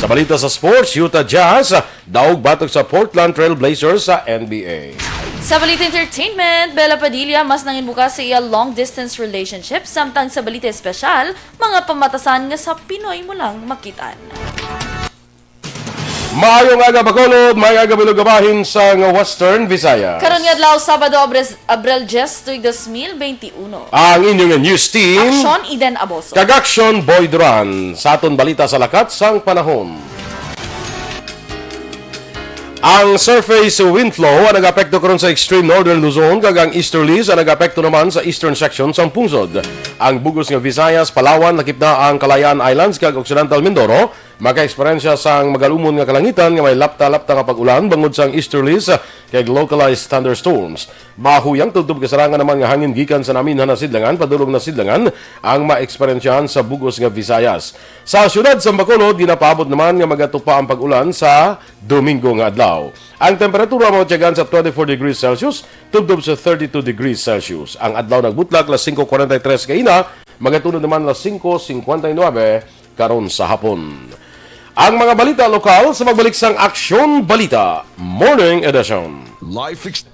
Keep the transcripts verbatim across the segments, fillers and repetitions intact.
Sa balita sa sports, Utah Jazz daog batok sa Portland Trail Blazers sa N B A. Sa balita entertainment, Bella Padilla mas nangin bukas sa iya long-distance relationship, samtang sa balita espesyal, mga pamatasan nga sa Pinoy mo lang makitaan. Maayong aga, Bacolod. Maayong aga, Bilog, bahin sang Western Visayas. Karon nga adlaw, Sabado, Abres-, Abril diyes, tuig dos mil benti uno. Ang inyong news team, Aksyon Eden Aboso. Kag Aksyon Boy Duran. Sa aton balita sa lakat sang panahon. Ang surface wind flow ang nag-apekto karon sa extreme northern Luzon, kag ang easterlies ang nag-apekto naman sa eastern section sang pungsod. Ang bug-os nga Visayas, Palawan, lakip na ang Kalayaan Islands, kag Occidental Mindoro, maka-eksperyensya sang magalumon nga kalangitan nga may lapta-lapta nga pag-ulan bangod sang easterlies kag localized thunderstorms. Mahuyang tubtob kasarangan naman nga hangin gikan sa naminhan nga sidlangan padulong nga sidlangan ang maeksperyensyahan sa bug-os nga Visayas. Sa siyudad sa Bacolod, ginapaabot naman nga magatupa ang pag-ulan sa Domingo nga adlaw. Ang temperatura mautyagan sa twenty-four degrees Celsius tubtob sa thirty-two degrees Celsius. Ang adlaw nagbutlak alas singko kwarenta y tres kaina, magatunod naman alas singko singkwenta y nuebe karon sa hapon. Ang mga balita lokal sa pagbalik sang Aksyon Balita Morning Edition. Life ex-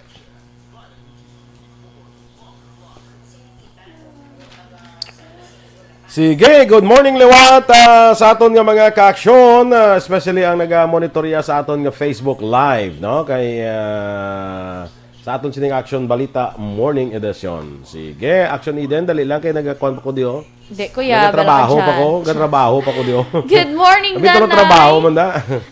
Sige, good morning liwat, ah, sa aton nga mga kaaksyon, ah, especially ang naga-monitorya sa aton nga Facebook Live, no? Kay, ah, sa aton sining Aksyon Balita Morning Edition. Sige, Aksyon Eden, dali lang kay nagakuan pa ko diyo. Di, kuya, Nagatrabaho Bella pa ko, Padilla. Nagatrabaho pa ko diyo. Good morning, Abi, tulo Danay. Trabaho man da.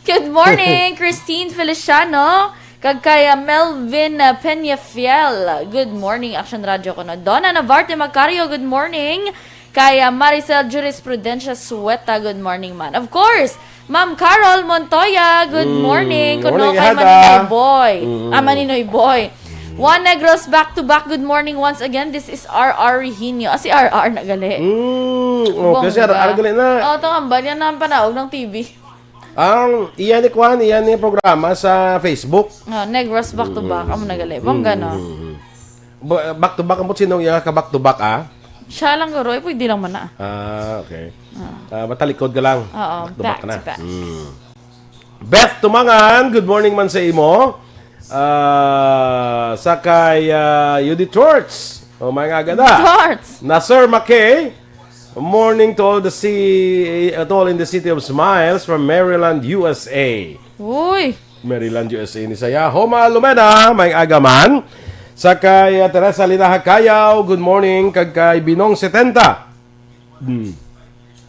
Good morning, Christine Feliciano. Kag kay, ah, Melvin, ah, Peñafiel. Good morning, Action Radio ko, no. Donna Navarte Macario, good morning. Kay, ah, Maricel Jurisprudencia Sueta, good morning man. Of course, Ma'am Carol Montoya, good Mm, morning. Kuno morning, kay Ihada. Maninoy Boy. Mm. Ah, Maninoy Boy. Juan Negros, back to back. Good morning once again. This is R R Reginio. Ah, si R R na gali. Mm, okay, si Bongga. R R gali na. Oh, ito ang balya na ang panaog ng T V. Ang iya ni Kwan, iya ni programa sa Facebook. Oh, Negros back to back. Amo na gali. Bongga, no? Mm. Ba-, back to back, ambot sino iya ka back to back, ah? Siya lang, guro. Eh, pwede lang man na. Ah, okay. Ah. Ah, matalikod ka lang. Oo, Back to back back na. to back. Mm. Beth Tumangan, good morning man sa imo. Ah, sa kay, ah, Yudi Torts. Oh, mga agad, ah. Torts. Nasir McKay, morning to all the ci-, to all in the city of Smiles from Maryland, U S A. Uy. Maryland, U S A ni saya. Homa Lumena, may agaman. Sa kay, ah, Teresa Linaha Cayaw, good morning. Kag kay Binong setenta. Hmm.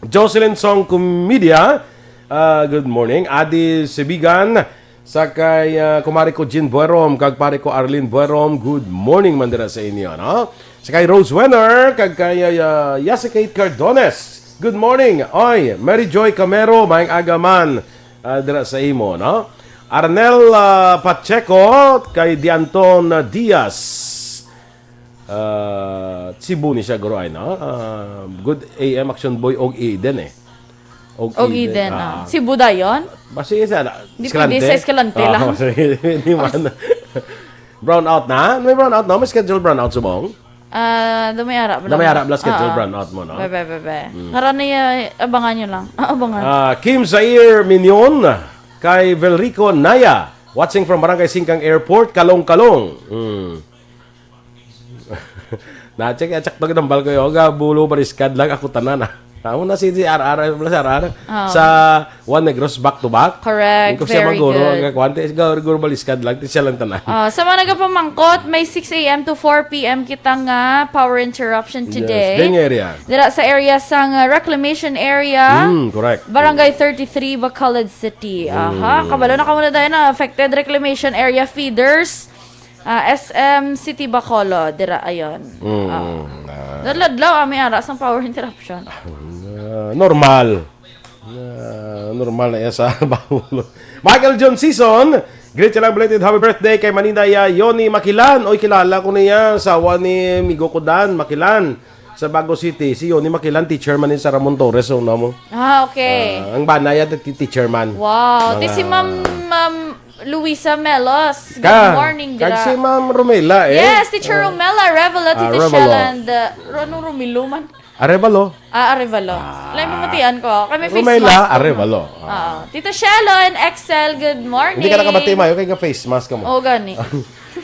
Jocelyn Song Comedia, ah, good morning. Adi Sibigan, sa kay, ah, kumari ko Jean Buerom, kag pare ko Arlene Buerom, good morning man dira sa inyo, no? Sa kay Rose Wenner, kag kay, ah, Yasicate Cardones, good morning. Oy, Mary Joy Camero, maayong aga man, ah, dira sa imo, no? Arnel, ah, Pacheco, kay Dianton Diaz. Ah, Cebu ni siya, guro, ay, no? Ah, good A M Action Boy og Eden, eh. Og Og Eden, Eden, ah. ah. Cebu dayon? Basi isa na, Di Escalante. pwede sa Escalante Ah, lang. sige, di man. Brown out na? May brown out na? May schedule brown out subong? Ah, do may ara, Na may ara bala schedule Oo. brown out mo, no? Bye, bye, bye, bye. Mm. Harap na ya, abangan nyo lang. Ah, abangan. Ah, Kim Zaire Minion, kay Velrico Naya, watching from Barangay Singkang Airport, Kalong-Kalong. Mm. Na-check, check to, ginambal ko yung, ga, bulo, baliskad lang, ako tanan, ah. Amo na si, si R R, wala si R R. Oo. Sa Juan Negros, back to back. Correct, Yung ko siya very maguro, good. ang kakuan, ti, ga, guro, baliskad lang, ti siya lang tanan. Ah, sa mga nagapamangkot, may six A M to four P M kita nga power interruption Yes, today. Ding area. Dira sa area sang, uh, reclamation area. Mm, correct. Barangay thirty-three, Bacolod City. Aha, Mm. kabalo na kamo na dahil na affected reclamation area feeders. Ah, S M City Bacolod, dira ayon. Mm, Ah. ah. Dadladlaw, ah, may ara sang power interruption. Ah, normal. Ah, normal na iya sa Bacolod. Michael John Season, greet siya lang belated happy birthday kay Maninday, ah, Yoni Makilan. Oy, kilala ko niya, asawa ni Migo ko Dan Makilan sa Bago City. Si Yoni Makilan, teacher man ni sa Ramon Torres, so, no mo? Ah, okay. Ah, ang bana niya, ti-, teacher man. Wow. Ti Mga si Ma'am, Ma'am Luisa Melos. Good Ka, morning, kag gra. si Ma'am Romela, eh. Yes, Teacher Ah. Romela Revelo, Ah, Tito Revelo. Shell, and, uh, Ro-, anong Romelo man? Arevalo. Ah, Arevalo. Ah. Lain mamatian ko. Kay may face Romela mask ko. Arevalo. Oo. Tita Shelo and Excel, good morning. Hindi ka nakabati, Mayo, kay nga face mask ka mo. Oo, gani.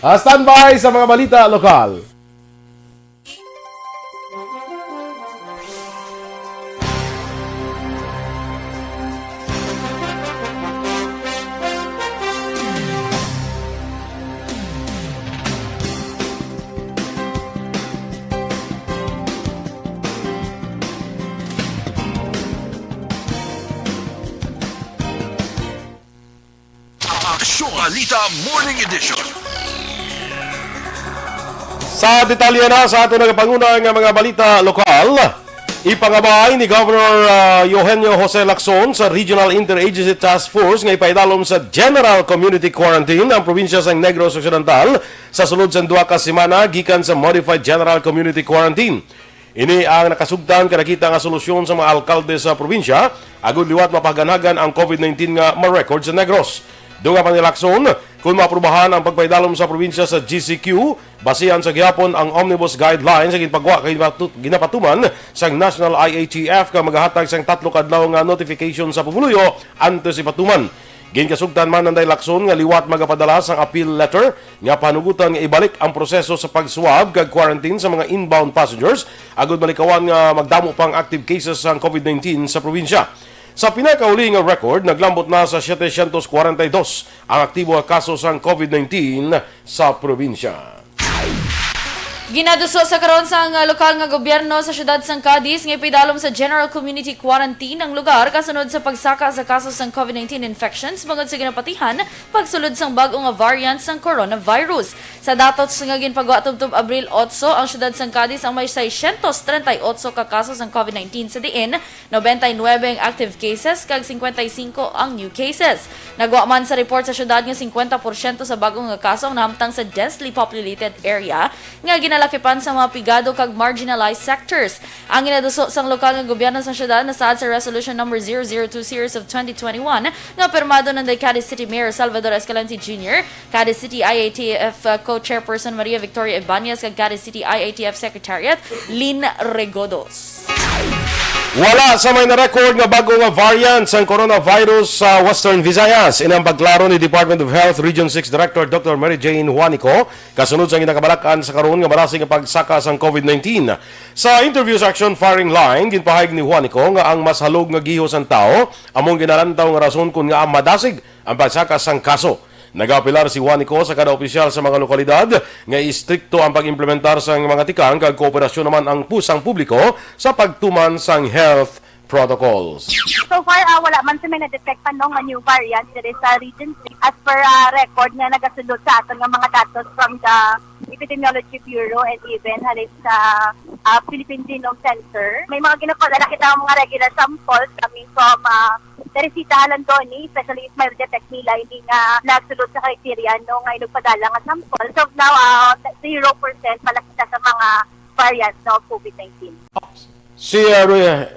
Ah, standby sa mga balita lokal. Aksyon Balita Morning Edition. Sa detalye na sa ato nagapanguna nga mga balita lokal, ipangabay ni Governor ah, Eugenio Jose Lacson sa Regional Interagency Task Force nga ipaidalom sa General Community Quarantine ang probinsya sang Negros Occidental sa sulod sang duha ka semana gikan sa Modified General Community Quarantine. Ini ang nakasugtan ka nakita nga solusyon sa mga alkalde sa probinsya agud liwat mapaganhagan ang COVID nineteen nga ma-record sa Negros. Dunga pa ni Lacson, kung maaprubahan ang pagpaidalom sa probinsya sa G C Q, basihan sa gihapon ang omnibus guidelines nga ginpagwa kay ginapatu- ginapatuman sang National I A T F nga magahatag sang tatlo ka adlaw nga notification sa pumuluyo antes ipatuman. Ginkasugtan man ni Lacson nga liwat magapadala sang appeal letter nga panugutan nga ibalik ang proseso sa pag-swab kag quarantine sa mga inbound passengers agud malikawan nga magdamo pang active cases sang COVID nineteen sa probinsya. Sa pinakauli nga record, naglambot na sa setecientos kwarenta y dos ang aktibo nga kaso sang COVID nineteen sa probinsya. Ginaduso sa karon sang lokal nga gobyerno sa siyudad sang Cadiz nga ipidalom sa General Community Quarantine ang lugar kasunod sa pagsaka sa kaso sang COVID nineteen infections bangod sa ginapatihan pagsulod sang bag-o nga variant sang coronavirus. Sa datos nga ginpagwa tubtob Abril otso, ang siyudad sang Cadiz ang may seiscientos treinta y ocho ka kaso sang COVID nineteen sa diin noventa y nuebe ang active cases kag cincuenta y cinco ang new cases. Nagwa man sa report sa siyudad nga cincuenta porsyento sa bag-o nga kaso ang nahamtang sa densely populated area nga ginalakipan sa mga pigado kag marginalized sectors. Ang ginaduso sang lokal nga gobyerno sa siyudad nasaad sa Resolution Number zero zero two series of twenty twenty-one nga pirmado nanday Cadiz City Mayor Salvador Escalante Junior, Cadiz City I A T F Co-Chairperson Maria Victoria Ibanez kag Cadiz City I A T F Secretariat Lynn Regodos. Wala sa may na-record nga bag-o nga variant sang coronavirus sa Western Visayas. Ini ang pagklaro ni Department of Health Region six Director Doctor Mary Jane Juanico kasunod sa ginakabalak-an sa karon nga marasig nga pagsaka sang COVID nineteen. Sa interview sa Action Firing Line, ginpahayag ni Juanico nga ang mas halog nga gihos ang tawo amo ang ginalantaw nga rason kon ngaa madasig ang pagsaka sang kaso. Nagaapelar si Juanico sa kada opisyal sa mga lokalidad nga istrikto ang pag-implementar sang mga tikang kag kooperasyon naman ang pusang publiko sa pagtuman sang health protocols. So far, ah, wala man sa may na-detect pa, no, nga new variant diri sa Region six. As per ah, record nga nagasulod sa aton nga mga datos from the Epidemiology Bureau and even halin sa ah, Philippine Genome Center, may mga ginapadala kita nga mga regular samples coming from ah, Teresita, Alandoni, especially if may detect nila hindi nga nagsulod sa criteria, no, nga inugpadala nga sample. So now, ah, zero percent pala kita sa mga variant, no, of COVID nineteen. Si uh, Re-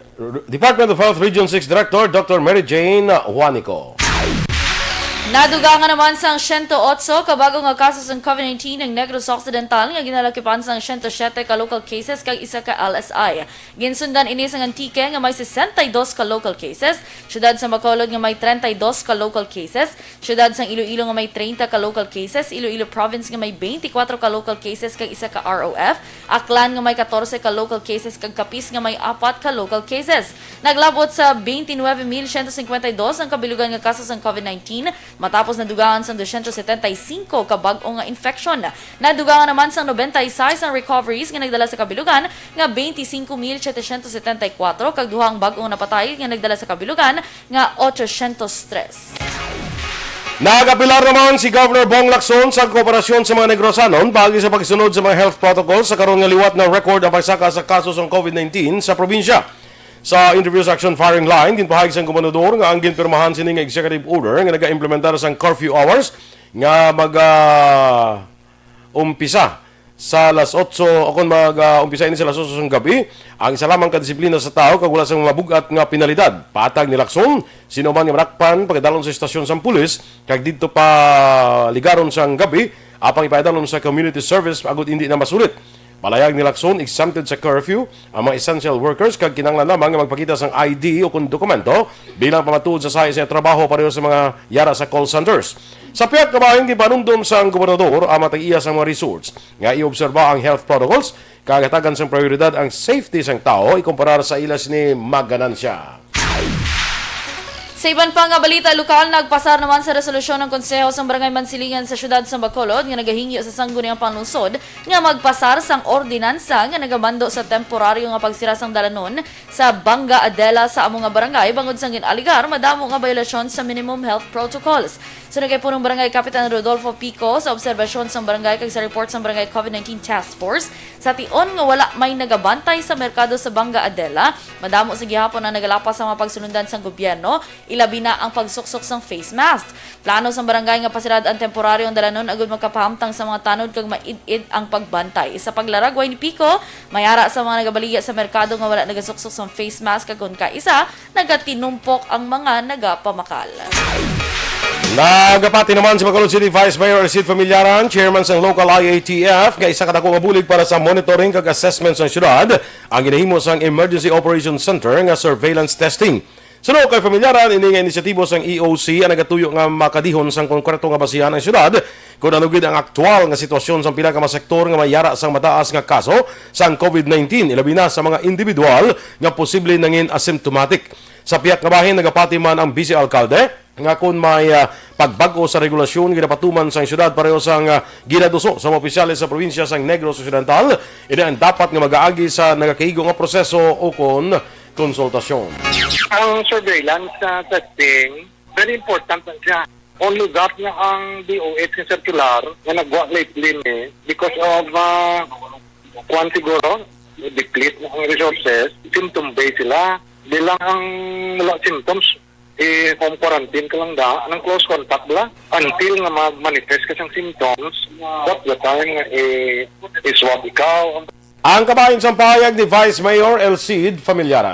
Department of Health Region six Director Doctor Mary Jane Juanico. Nadugangan naman sang siyento otso ka bag-o nga kaso sang COVID nineteen ang Negros Occidental nga ginalakipan sang siyento siyete ka local cases kag isa ka L S I. Ginsundan ini sang Antique nga may sesenta y dos ka local cases, siyudad sa Bacolod nga may treinta y dos ka local cases, siyudad sang Iloilo nga may treinta ka local cases, Iloilo Province nga may twenty-four ka local cases kag isa ka R O F, Aklan nga may katorse ka local cases kag Capiz nga may apat ka local cases. Naglabot sa twenty-nine mil siyento cincuenta y dos ang kabilugan nga kaso sang COVID nineteen matapos nadugangan sang dosyentos setenta y singko ka bag-o nga infeksyon. Nadugangan naman sang nobenta y seis ang recoveries nga nagdala sa kabilugan nga twenty-cinco mil setecientos setenta y cuatro kag duha ang bag-o nga napatay nga nagdala sa kabilugan nga ochocientos tres. Nagapilar naman si Governor Bong Lacson sa kooperasyon sa mga Negrosanon paagi sa pagsunod sa mga health protocols sa karon nga liwat na record ang pagsaka sa kaso sang COVID nineteen sa probinsya. Sa interview sa Action Firing Line, ginpahayag sang gobernador nga ang ginpirmahan sini nga executive order nga naga-implementar sang curfew hours nga maga umpisa sa alas otso o kon mag-umpisa ini sa alas otso sang gabi, ang isa lamang ka disiplina sa tawo kag wala sang mabug-at nga penalidad. Patag ni Lacson, sino man nga manakpan, pagadalon sa estasyon sang pulis kag didto pa ligaron sang gabi, apang ipaidalon sa community service agud hindi na masulit. Palayag ni Lacson, exempted sa curfew ang mga essential workers kag kinahanglan lamang nga magpakita sang I D o kon dokumento bilang pamatuod sa sahi sa trabaho, pareho sa mga yara sa call centers. Sa pihak nga bahin, gipanumdom sang gobernador ang mga tag-iya sang mga resorts nga iobserba ang health protocols kag hatagan sang prioridad ang safety sang tawo ikumparar sa ila sini maganansya. Sa iban pa nga balita lokal, nagpasar naman sa resolusyon ang Konseho sang Barangay Mansilingan sa siyudad sa Bacolod nga nagahingyo sa Sangguniang Panlungsod nga magpasar sang ordinansa nga nagamando sa temporaryo nga pagsira sang dalanon sa Banga Adela sa amo nga barangay, bangod sang gin-alegar madamo nga bayolasyon sa minimum health protocols. Suno kay Punong Barangay Kapitan Rodolfo Pico, sa obserbasyon sang barangay kag sa report sang Barangay COVID nineteen Task Force, sa tion nga wala may nagabantay sa merkado sa Banga Adela, madamo sa gihapon ang nagalapas sa mga pagsunundan sang gobyerno, ilabi na ang pagsuksok sang face mask. Plano sang barangay nga pasirad ang temporaryo ang dalanon agud makapahamtang sa mga tanod kag maid-id ang pagbantay. Sa paglaragway ni Pico, may ara sa mga nagabaligya sa merkado nga wala nagasuksok sang face mask, kag kon kaisa, nagatinumpok ang mga nagapamakal. Nagapati naman si Bacolod City Vice Mayor Elcid Familiaran, chairman sang local I A T F, nga isa ka dako nga bulig para sa monitoring kag assessment sang syudad ang ginahimo sang Emergency Operations Center nga surveillance testing. Suno kay Familiaran, ini nga inisyatibo sang E O C ang nagatuyo nga makadihon sang konkreto nga basihan ang syudad kon ano gid ang aktual nga sitwasyon sang pila ka mga sektor nga may ara sang mataas nga kaso sang COVID nineteen, ilabi na sa mga individual nga posible nangin asymptomatic. Sa pihak nga bahin, nagapati man ang Vice Alkalde nga kon may, ah, pagbag-o sa regulasyon ginapatuman sang syudad pareho sang, ah, ginaduso sa mga opisyales sa probinsya sang Negros Occidental, ini ang dapat nga magaagi sa nagakaigo nga proseso o kon konsultasyon. Ang surveillance sa testing, very important na siya. Only that nga ang D O H nga circular nga nagwa lately ni because of, ah, kwan siguro, deplete na ang resources, symptom-based sila. Bilang ang wala symptoms, eh, home quarantine ka lang da, ang close contact bala. Until nga mag-manifest ka sang symptoms, that's the time nga, eh, i-swab ikaw. Ang kabahin sang pahayag ni Vice Mayor Elcid Familiaran.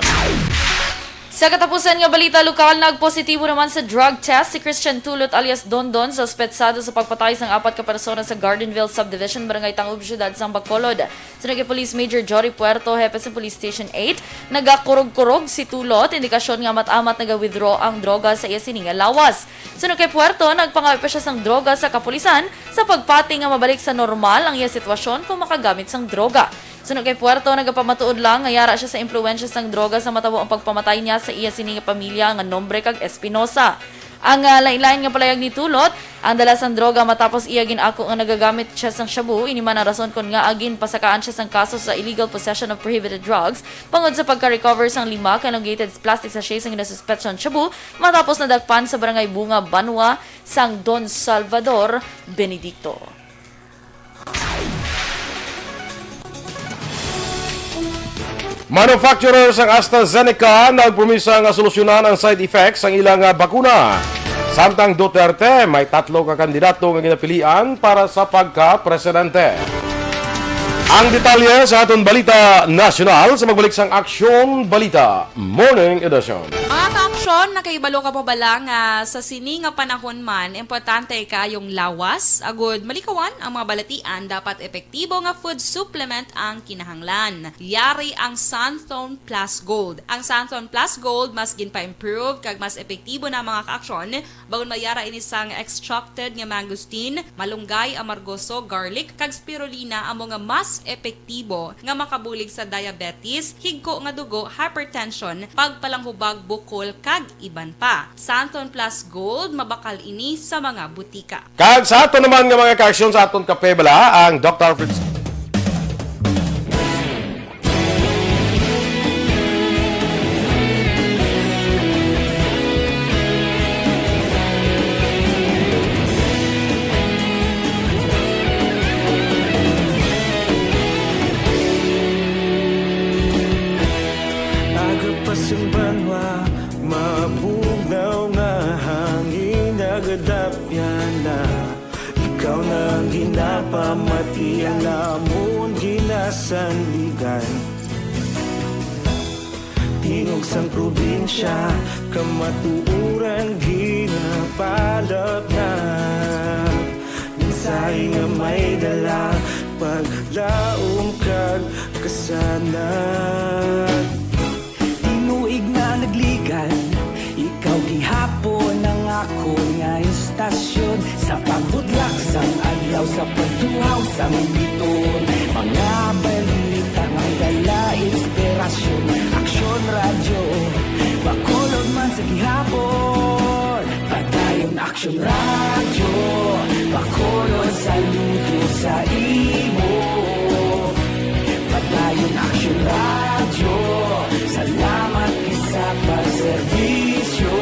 Sa katapusan nga balita lokal, nagpositibo naman sa drug test si Christian Tulot alias Dondon, suspetsado sa pagpatay sang apat ka persona sa Gardenville Subdivision, Barangay Tangub, Siyudad sang Bacolod. Suno kay Police Major Jory Puerto, hepe sa Police Station eight, nagakurog-kurog si Tulot, indikasyon nga amat-amat naga-withdraw ang droga sa iya sini nga lawas. Suno kay Puerto, nagpangayo pa siya sang droga sa kapulisan sa pagpati nga mabalik sa normal ang iya sitwasyon kung makagamit sang droga. Suno kay Puerto, nagapamatuod lang nga yara siya sa impluwensya sang droga sa matabo ang pagpamatay niya sa iya sini nga pamilya nga nombre kag Espinosa. Ang, ah, lain-lain nga palayag ni Tulot, ang dala sang droga matapos iya gin-ako nga nagagamit siya sang shabu, ini man ang rason kon ngaa ginpasakaan siya sang kaso sa illegal possession of prohibited drugs bangod sa pagka-recover sang lima ka elongated plastic sachet sang ginasuspetsahan shabu matapos nadakpan sa Barangay Bunga, Banwa, sang Don Salvador Benedicto. Manufacturer sang AstraZeneca nagpromisa nga solusyonan ang side effects sang ilang, ah, bakuna. Samtang Duterte, may tatlo ka kandidato nga ginapilian para sa pagka-presidente. Ang detalye sa aton balita nasyonal sa pagbalik sang Aksyon Balita Morning Edition. Mga ka-aksyon, nakaibalo ka pa bala nga sa sini nga panahon man, importante kaayong lawas, agud malikawan ang mga balatian, dapat epektibo nga food supplement ang kinahanglan. Yari ang Santhon Plus Gold. Ang Santhon Plus Gold mas ginpa-improve kag mas epektibo na, mga ka-aksyon, bangod may ara ini sang extracted nga mangosteen, malunggay, amargoso, garlic, kag spirulina, amo nga mas epektibo nga makabulig sa diabetes, higko nga dugo, hypertension, pagpalanghubag, bukol, kag iban pa. Santhon Plus Gold, mabakal ini sa mga butika. Kag sa aton naman nga mga ka-aksyon, sa aton kape bala, ang Doctor Fritz. Aga pa sa banwa, mabugnaw nga hangin, nagadapya na. Ikaw na ang ginapamati, ang amon ginasandigan. Tingog sang probinsya, kamatuoran ginapalapnap. Mensahe nga may dala, paglaom ka Ako nga istasyon, sa pagbudlak sang adlaw, sa pagtuhaw sang biton, mga balita nga dala inspirasyon. Aksyon Radyo, Bacolod man sa gihapon. Padayon Aksyon Radyo, Bacolod, saludo sa imo. Padayon Aksyon Radyo, salamat gid sa pagserbisyo.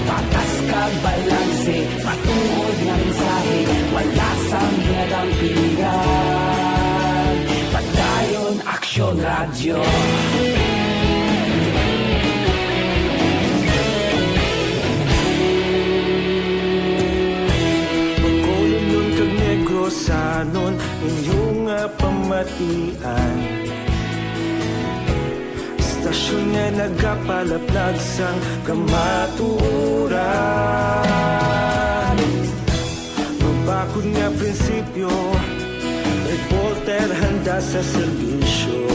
Patas kag balanse, matuod nga mensahe, wala sang ginadampingan. Padayon Aksyon Radyo. Bacolodnon kag Negrosanon, inyo nga pamatian. Istasyon nga nagapalaplag sang kamatuoran. Mabakod nga prinsipyo, reporter handa sa serbisyo.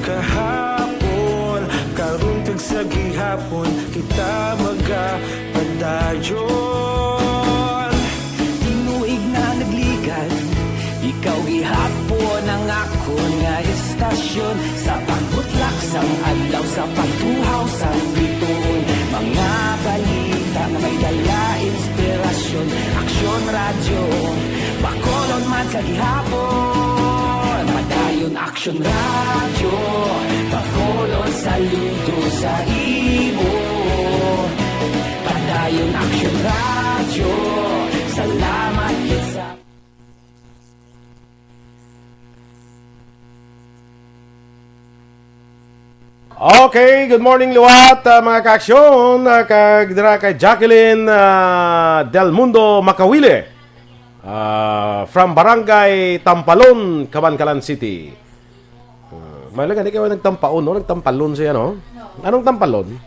Kahapon, karon kag sa gihapon, kita magapadayon. Tinuig na nagligad, ikaw gihapon ang akon nga istasyon. Sa pagbutlak sang adlaw, sa pagtuhaw sang bituon, mga balita nga may dala inspirasyon. Aksyon Radyo, Bacolod man sa gihapon. Padayon Aksyon Radyo, Bacolod, saludo sa imo. Padayon Aksyon Radyo, salamat gid sa Okay, good morning liwat, ah, mga kaaksyon, ah, kag dira kay Jacqueline, ah, Del Mundo Makawili, ah, from Barangay Tampalon, Kabankalan City. Ah, may lang, hindi kayo nagtampaon, no? Nagtampalon siya, no? No. Anong tampalon?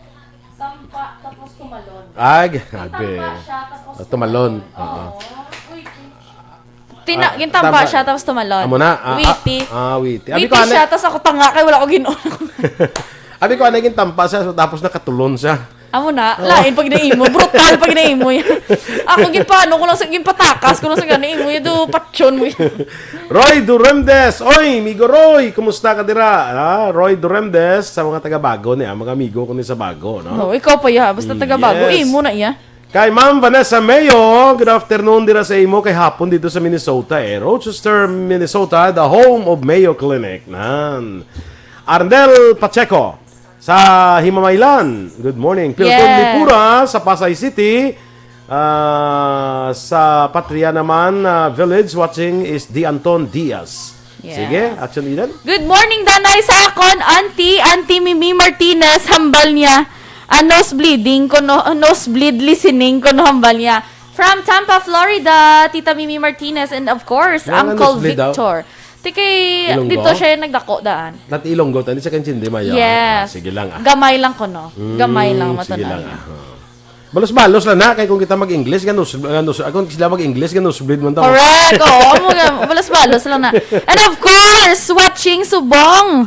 Tampa, tapos tumalon. Ay, grabe. Tampa siya, tapos Tumalon. Tumalon. Oo. Oo. Uy, Tina-, Ah, gintampa tama. siya, tapos tumalon. Amo na, ah, ah, Witty. ah, witty. Abi Witty ko, ano, siya, tapos ako tanga kay wala ko gin-, Abi ko, ano, gintampa siya, so, tapos nakatulon siya. Amo na, Oo. lain pag naimo. Brutal pag naimo yan. Ako, ginpaano ko lang sa, ginpatakas ko lang sa gani imo. Yung do, patyon mo yan. Roy Duremdes. Oy, Migo Roy, kumusta ka dira? Ah, Roy Duremdes, sa mga taga Bago ni, ah, mga amigo ko ni sa Bago, no? No, ikaw pa, ya. Basta taga Bago, Yes. imo na, iya. Kay Ma'am Vanessa Mayo, good afternoon dira sa imo kay hapon dito sa Minnesota, eh. Rochester, Minnesota, the home of Mayo Clinic. Nan. Arnel Pacheco sa Himamaylan. Good morning. Pilton Yes. Lipura sa Pasay City. Ah, sa Patria naman, ah, Village, watching is Di Anton Diaz. Yes. Sige, Action Eden. Good morning, Danay, sa akon, Auntie, Auntie Mimi Martinez, hambal niya. Ah, nose bleeding, kuno, nose bleed listening, kuno hambal niya. From Tampa, Florida, Tita Mimi Martinez, and of course, Nga nga Uncle nose bleed daw? Victor. Ti kay Ilonggo? dito siya yung nagdako daan. Nati Ilonggo, tani sa Kanchindi, Maya. Yes. Ah, sige lang, ah. Gamay lang ko, no? Mm, Gamay lang, sige matunan lang, niya. ah. Balos-balos lang na, kay kung kita mag-English, ganus, ganus, kung sila mag-English, ganus, bleed man tamo. Correct. Oo, amo nga, balos-balos lang na. And of course, watching subong.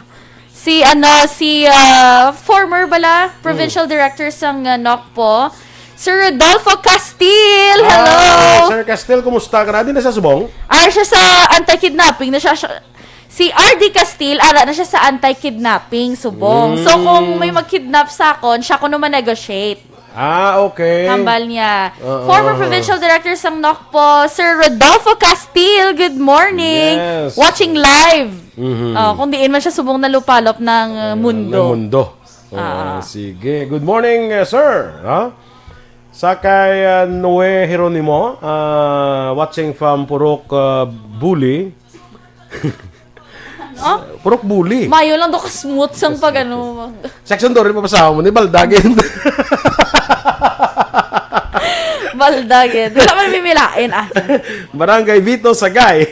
Si, ano, si, ah, former bala, provincial director sang, ah, NOCPO, Sir Rodolfo Castil. Hello. Ah, Sir Castil, kumusta ka na? Di na sa subong? Ay, siya sa anti-kidnapping na siya, siya- si R D Castil, ara na siya sa anti-kidnapping, subong. So, Mm. kung may mag-kidnap sa akon, siya ko naman negotiate. Ah, okay. Hambal niya. Oo, Former oo. provincial director sang NOCPO, Sir Rodolfo Castil, good morning. Yes. Watching live. Mhm. Oh, kung diin man siya subong nalupalop ng, uh, Ah, mundo. ng mundo. Oh, Ah. sige. Good morning, uh, sir. Ha? Sa kay, uh, Noe Jeronimo, uh, watching from Purok, uh, Buli. Oh? Purok Buli. Mayo lang do ka smooth sang pag ano. Section Dory, papasawa mo ni Baldagin. Baldagin. Wala man mimilain, ah. Barangay Vito Sagay.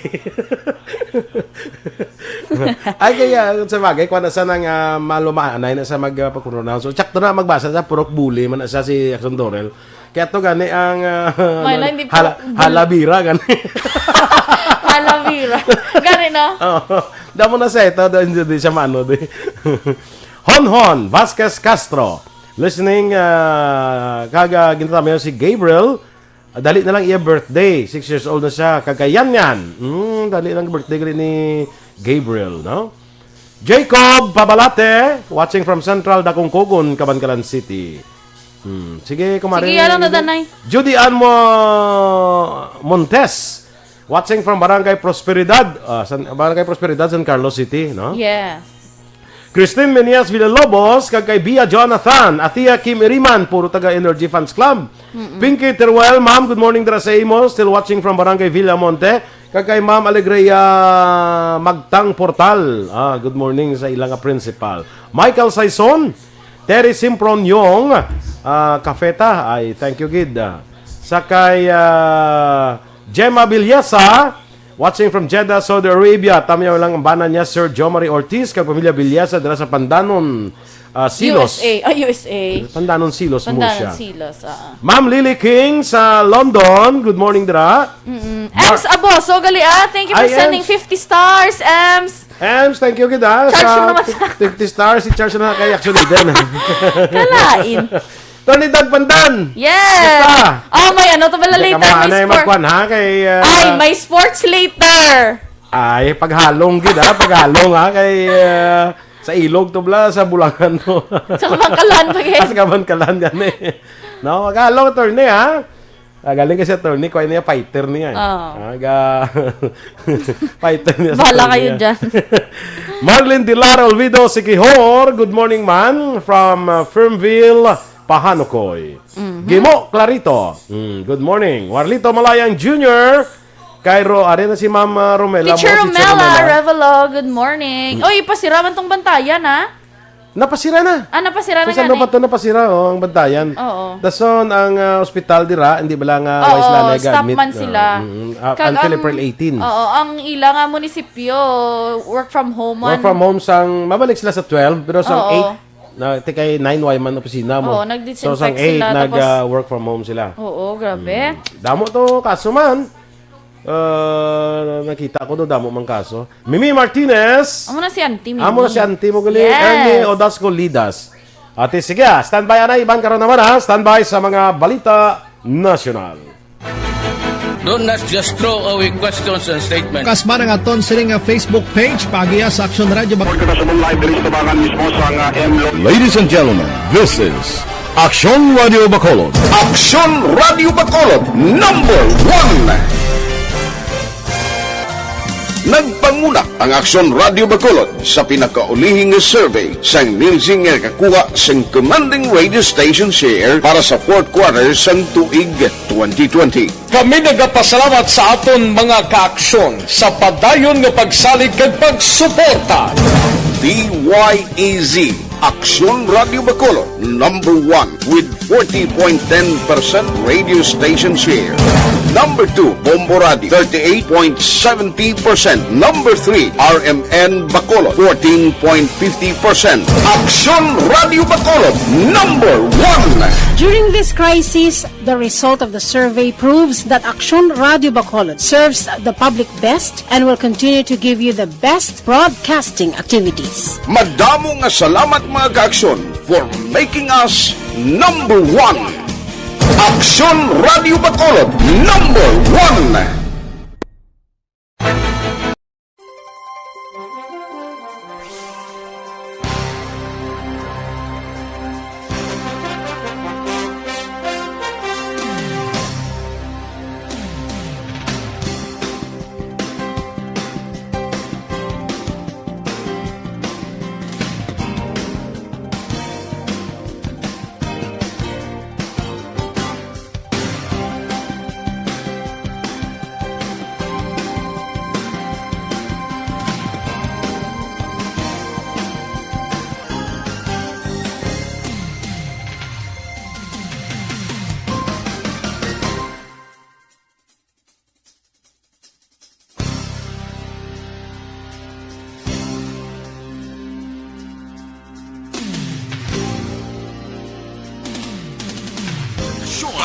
Ay, kaya, sa bagay, kung ano sa nang, ah, malumaanay na sa mag, ah, pag-pronounce. So, tsakto na magbasa sa Purok Buli, man na siya si Action Dorel. Kaya to gani ang, ah, May ano, lang, di hala-, Purok Buli. Halabira, gani. Halabira. Gani, no? Oo. Damo na siya ito, doon, doon siya maano, di. Honhon Vasquez Castro. Listening, ah, kag, ah, ginatamayan si Gabriel. Ah, dali na lang iya birthday. Six years old na siya. Kag kay Yan Yan. Mm, dali lang birthday gali ni Gabriel, no? Jacob Pabalate, watching from Central Dakong Cogon, Kabankalan City. Hmm. Sige, kumare. Sige, alang na, Danay. Judy Ann Mo-, Montes, watching from Barangay Prosperidad, ah, San, Barangay Prosperidad, San Carlos City, no? Yes. Christine Menias Villalobos, kag kay Bia Jonathan, Atia Kim Iriman, puro taga Energy Fans Club. Pinky Teruel, ma'am, good morning dira sa imo. Still watching from Barangay Villamonte. Kag kay Ma'am Alegria Magtang Portal. Ah, good morning sa ila nga principal. Michael Saison, Terry Simproniong, ah, Cafeta. Ay, thank you, gid. Ah, sa kay, ah, Gemma Villasa, watching from Jeddah, Saudi Arabia. Tamayan lang ang bana niya, Sir Jomari Ortiz, kag pamilya Villasa, dira sa Pandanon, ah, Silos. U S A. Ay, U S A. Pandanon Silos mo Pandanon siya. Silos, ah. Ma'am Lily King sa London, good morning, dira. Mm-mm. Mar- Ems Aboso, gali, ah. Thank you for Ay, sending Ems. fifty stars, Ems. Ems, thank you, gid, ah, Charge sa mo naman sa fifty stars, i-charge na kay Action Leader. Kalain. Tony Dag Pandan. Yes. Kumusta? Oh, may ano to pala Hindi ka later? May maanay sport. Magkuan, ha, kay, ah, Ay, may sports later. Ay, paghalong gid, ha, paghalong, ha, kay, ah, sa ilog to bala, sa Bulangan to. Sa Kabankalan pa, guys. Ah, sa Kabankalan, gani. No, maghalong, attorney, ha? Ah, galing kasi attorney, kuha niya fighter niya, eh. Oo. Ah, ga-, fighter niya sa Bahala attorney, kayo ah. dyan. Marlin Dilar Olvido Sikihor, good morning, man. From, uh, Fernville, Pahanukoy. Mhm. Gimo Clarito, mm, good morning. Warlito Malayang Junior, kay Ro-, ari na si Ma'am, uh, Romela Teacher mo, Teacher Romela Romela. Revelo, good morning. Mm. Oy, ipasira man tong bantayan, ha? Napasira na. Ah, napasira na Sa gani? Sando pa to napasira, oh, ang bantayan. Oo. Dason ang, ah, ospital dira, hindi bala nga Oo, wala sila stop nag-admit? Man sila. Ah, mm, ah, Kag until ang, April eighteen. Oo, ang ila nga munisipyo, work from home man. Work from home sang, mabalik sila sa twelve, pero sang Oo. eight, na, tikay nine, way man opisina mo. Oo, nag-disinfect So, sang eight, sila, nag, tapos ah, work from home sila. Oo, grabe. Mm. Damo to kaso man. Ah, nakita ko do, damo mang kaso. Mimi Martinez. Amo na si Auntie Mimi. Amo na si Auntie mo gali. Yes. Ernie Odasco Lidas. Ate, sige, ah, standby, anay, iban karon naman, ha? Standby sa mga balita nasyonal. Don't just throw away questions and statements. Kasma nga ton sini nga Facebook page, paagiya sa Aksyon Radio Bak- Report kita sa live diri sa Tabangan mismo sa nga M Lo- Ladies and gentlemen, this is Aksyon Radio Bacolod. Aksyon Radio Bacolod, number one. Nagpanguna ang Aksyon Radio Bacolod sa pinakaulihi nga survey sang Nielsen nga nakakuha sang commanding radio station share para sa fourth quarter sang tuig twenty twenty. Kami nagapasalamat sa aton mga kaaksyon sa padayon nga pagsalig kag pagsuporta. D Y E Z, Aksyon Radio Bacolod, number one with forty point ten percent radio station share. Number two, Bombo Radio, thirty-eight point seventy percent. Number three, R M N Bacolod, fourteen point fifty percent. Aksyon Radio Bacolod, number one. During this crisis, the result of the survey proves that Aksyon Radio Bacolod serves the public best and will continue to give you the best broadcasting activities. Madamo nga salamat, mga kaaksyon, for making us number one. Aksyon Radio Bacolod, number one.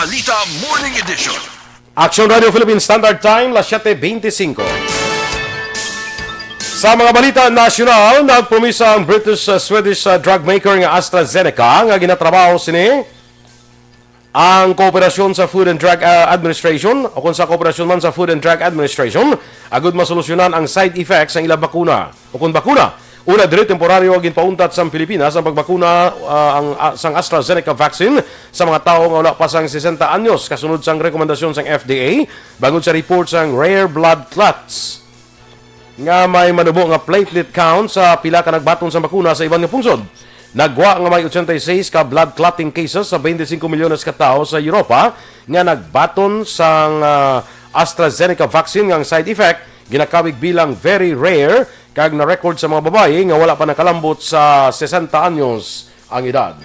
Balita Morning Edition. Action Radio Philippine Standard Time, las siete veinticinco. Sa mga balita nasyonal, nagpromisa ang British, uh, Swedish, uh, drug maker nga AstraZeneca nga ginatrabaho sini ang kooperasyon sa Food and Drug, uh, Administration o kung sa kooperasyon man sa Food and Drug Administration agud masolusyonan ang side effects sang ilang bakuna o kung bakuna. Una diri, temporaryo nga ginpauntat sang Pilipinas ang pagbakuna, uh, ang, uh, sang AstraZeneca vaccine sa mga tawo nga wala pa sang sesenta anyos kasunod sang rekomendasyon sang F D A bangod sa report sang rare blood clots nga may manubo nga platelet count sa pila ka nagbaton sang bakuna sa iban nga pungsod. Nagwa nga may ochenta y seis ka blood clotting cases sa twenty-five milyones ka tawo sa Europa nga nagbaton sang, ah, AstraZeneca vaccine nga ang side effect ginakawig bilang very rare kag na-record sa mga babayi nga wala pa nakalambot sa sesenta anyos ang edad.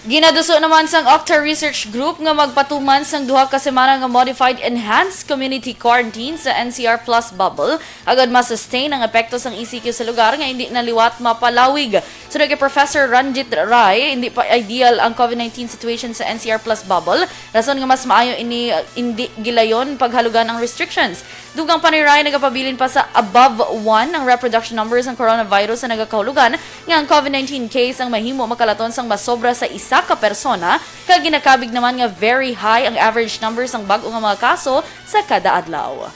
Ginaduso naman sang Octa Research Group nga magpatuman sang duha ka semana nga modified enhanced community quarantine sa N C R Plus bubble agud ma-sustain ang epekto sang E C Q sa lugar nga indi na liwat mapalawig. Suno kay Professor Ranjit Rai, hindi pa ideal ang COVID nineteen situation sa N C R Plus bubble, rason nga mas maayo ini, uh, indi gilayon paghalugan ang restrictions. Dugang pa ni Rai, nagapabilin pa sa above one ang reproduction numbers sang coronavirus sa nagakahulugan nga ang COVID nineteen case ang mahimo makalaton sang masobra sa isa ka persona, kag ginakabig naman nga very high ang average numbers sang bag-o nga mga kaso sa kada adlaw.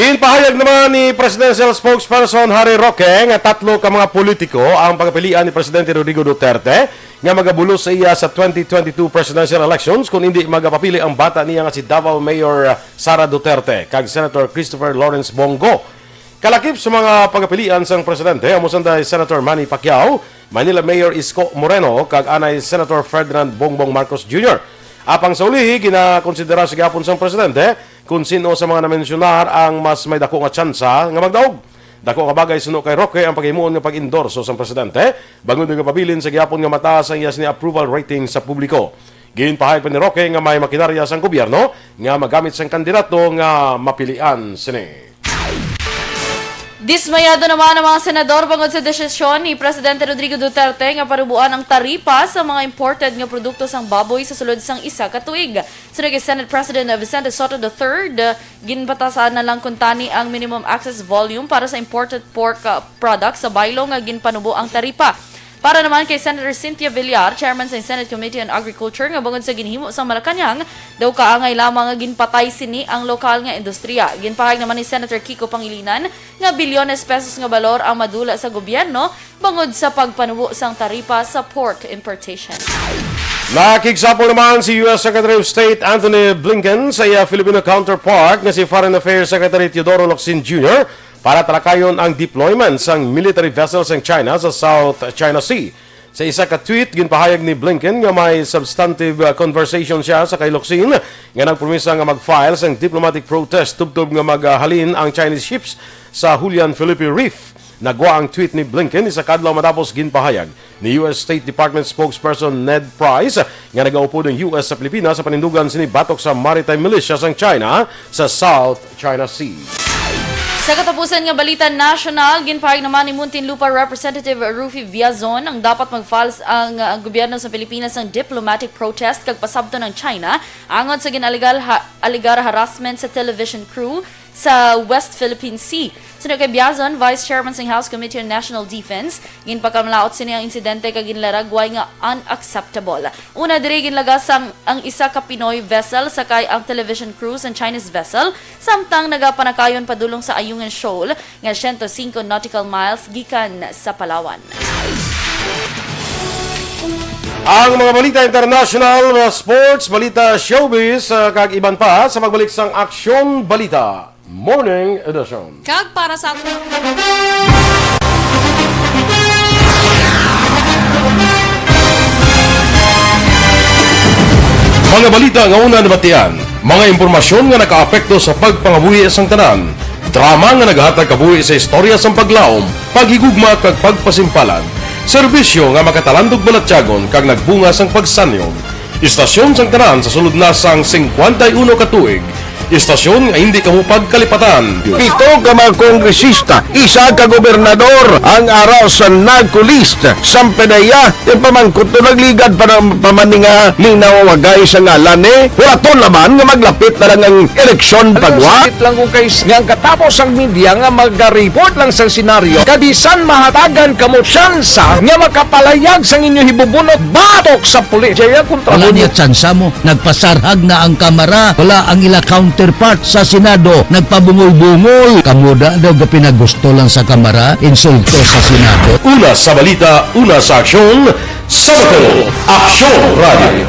Ginpahayag naman ni Presidential Spokesperson Harry Roque nga tatlo ka mga politiko ang pagapilian ni Presidente Rodrigo Duterte nga magabulos sa iya sa twenty twenty-two presidential elections kung hindi magapapili ang bata niya nga si Davao Mayor Sara Duterte kag Senator Christopher Lawrence Bong Go. Kalakip sa mga pagapilian sang presidente amo sanday Senator Manny Pacquiao, Manila Mayor Isko Moreno kag anay Senator Ferdinand Bongbong Marcos Junior. Apang sa ulihi, ginakonsidera sa gihapon sang presidente kung sin-o sa mga namensyonar ang mas may dako nga tsansa nga magdaog. Dako nga bagay suno kay Roque ang paghimuon nga pag-endorso sang presidente, bangod nagapabilin sa gihapon nga mataas ang iya sini approval rating sa publiko. Ginpahayag pa ni Roque nga may makinarya sang gobyerno nga magamit sang kandidato nga mapilian sini. Dismayado naman ang mga senador bangod sa desisyon ni Presidente Rodrigo Duterte nga parubuan ang taripa sa mga imported nga produkto sang baboy sa sulod sang isa ka tuig. Suno kay Senate President Vicente Sotto the third, ginbatasan na lang kuntani ang minimum access volume para sa imported pork, uh, products sa baylo nga ginpanubo ang taripa. Para naman kay Senator Cynthia Villar, chairman sa Senate Committee on Agriculture, nga bangod sa ginhimo sang Malacañang, daw kaangay lamang nga ginpatay sini ang lokal nga industriya. Ginpahayag naman ni Senator Kiko Pangilinan nga bilyones pesos nga balor ang madula sa gobyerno bangod sa pagpanubo sang taripa sa pork importation. Nakigsapol naman si U S Secretary of State Antony Blinken sa iya Filipino counterpart nga si Foreign Affairs Secretary Teodoro Locsin Junior para talakayon ang deployment sang military vessel sang China sa South China Sea. Sa isa ka tweet, ginpahayag ni Blinken nga may substantive, uh, conversation siya sa kay Locsin nga nagpromisa nga mag-file sang diplomatic protest tubtob nga maghalin ang Chinese ships sa Julian Felipe Reef. Nagwa ang tweet ni Blinken isa ka adlaw matapos ginpahayag ni U S State Department spokesperson Ned Price nga nagaupod ang U S sa Pilipinas sa panindugan sini batok sa maritime militia sang China sa South China Sea. Sa katapusan nga balita nasyonal, ginpahayag naman ni Muntinlupa Representative Rufy Viazon ang dapat mag-file ang, uh, gobyerno sa Pilipinas sang diplomatic protest kag pasabton ang China angot sa gin-alegar ha-, alegar harassment sa television crew sa West Philippine Sea. Suno kay Biazon, Vice Chairman sang House Committee on National Defense, ginpakamalaot sini ang insidente kag ginlaragway nga unacceptable. Una diri, ginlagas ang, ang isa ka Pinoy vessel sakay ang television crew sang Chinese vessel, samtang nagapanakayon padulong sa Ayungin Shoal nga siyento singko nautical miles gikan sa Palawan. Ang mga balita international, mga sports, balita showbiz, ah, kag iban pa sa pagbalik sang Aksyon Balita Morning Edition. Kag para sa aton mga balita nga una nabatian, mga impormasyon nga nakaapekto sa pagpangabuhi sang tanan, drama nga naghatag kabuhi sa istorya sang paglaom, paghigugma kag pagpasimpalan, serbisyo nga makatalandog balatyagon kag nagbunga sang pagsanyog. Istasyon sang tanan sa sulod na sang singkwenta y uno ka tuig, Istasyon nga hindi kamo pagkalipatan. Pito ka mga kongresista, isa ka gobernador ang ara sa NAGCO list. Sampanaya, yung pamangkot to nagligad pa ng pamaninga, minaw wagay sa ngalan eh. Wala to naman nga maglapit na lang ang eleksyon. Alam mo, pagwa. Sakit lang kung kay nga ang katapos ang media nga mag-report lang sa senaryo. Kabisan mahatagan kamo tsansa nga makapalayag sang inyo hibubunot batok sa pulis. Jaya kontra. Wala mo niya tsansa mo. Nagpasarhag na ang Kamara. Wala ang ila counterpart sa Senado. Nagpabungol-bungol. Kamo da daw gapinagusto lang sa Kamara, insulto sa Senado. Una sa balita, una sa aksyon, sa Aksyon Radio.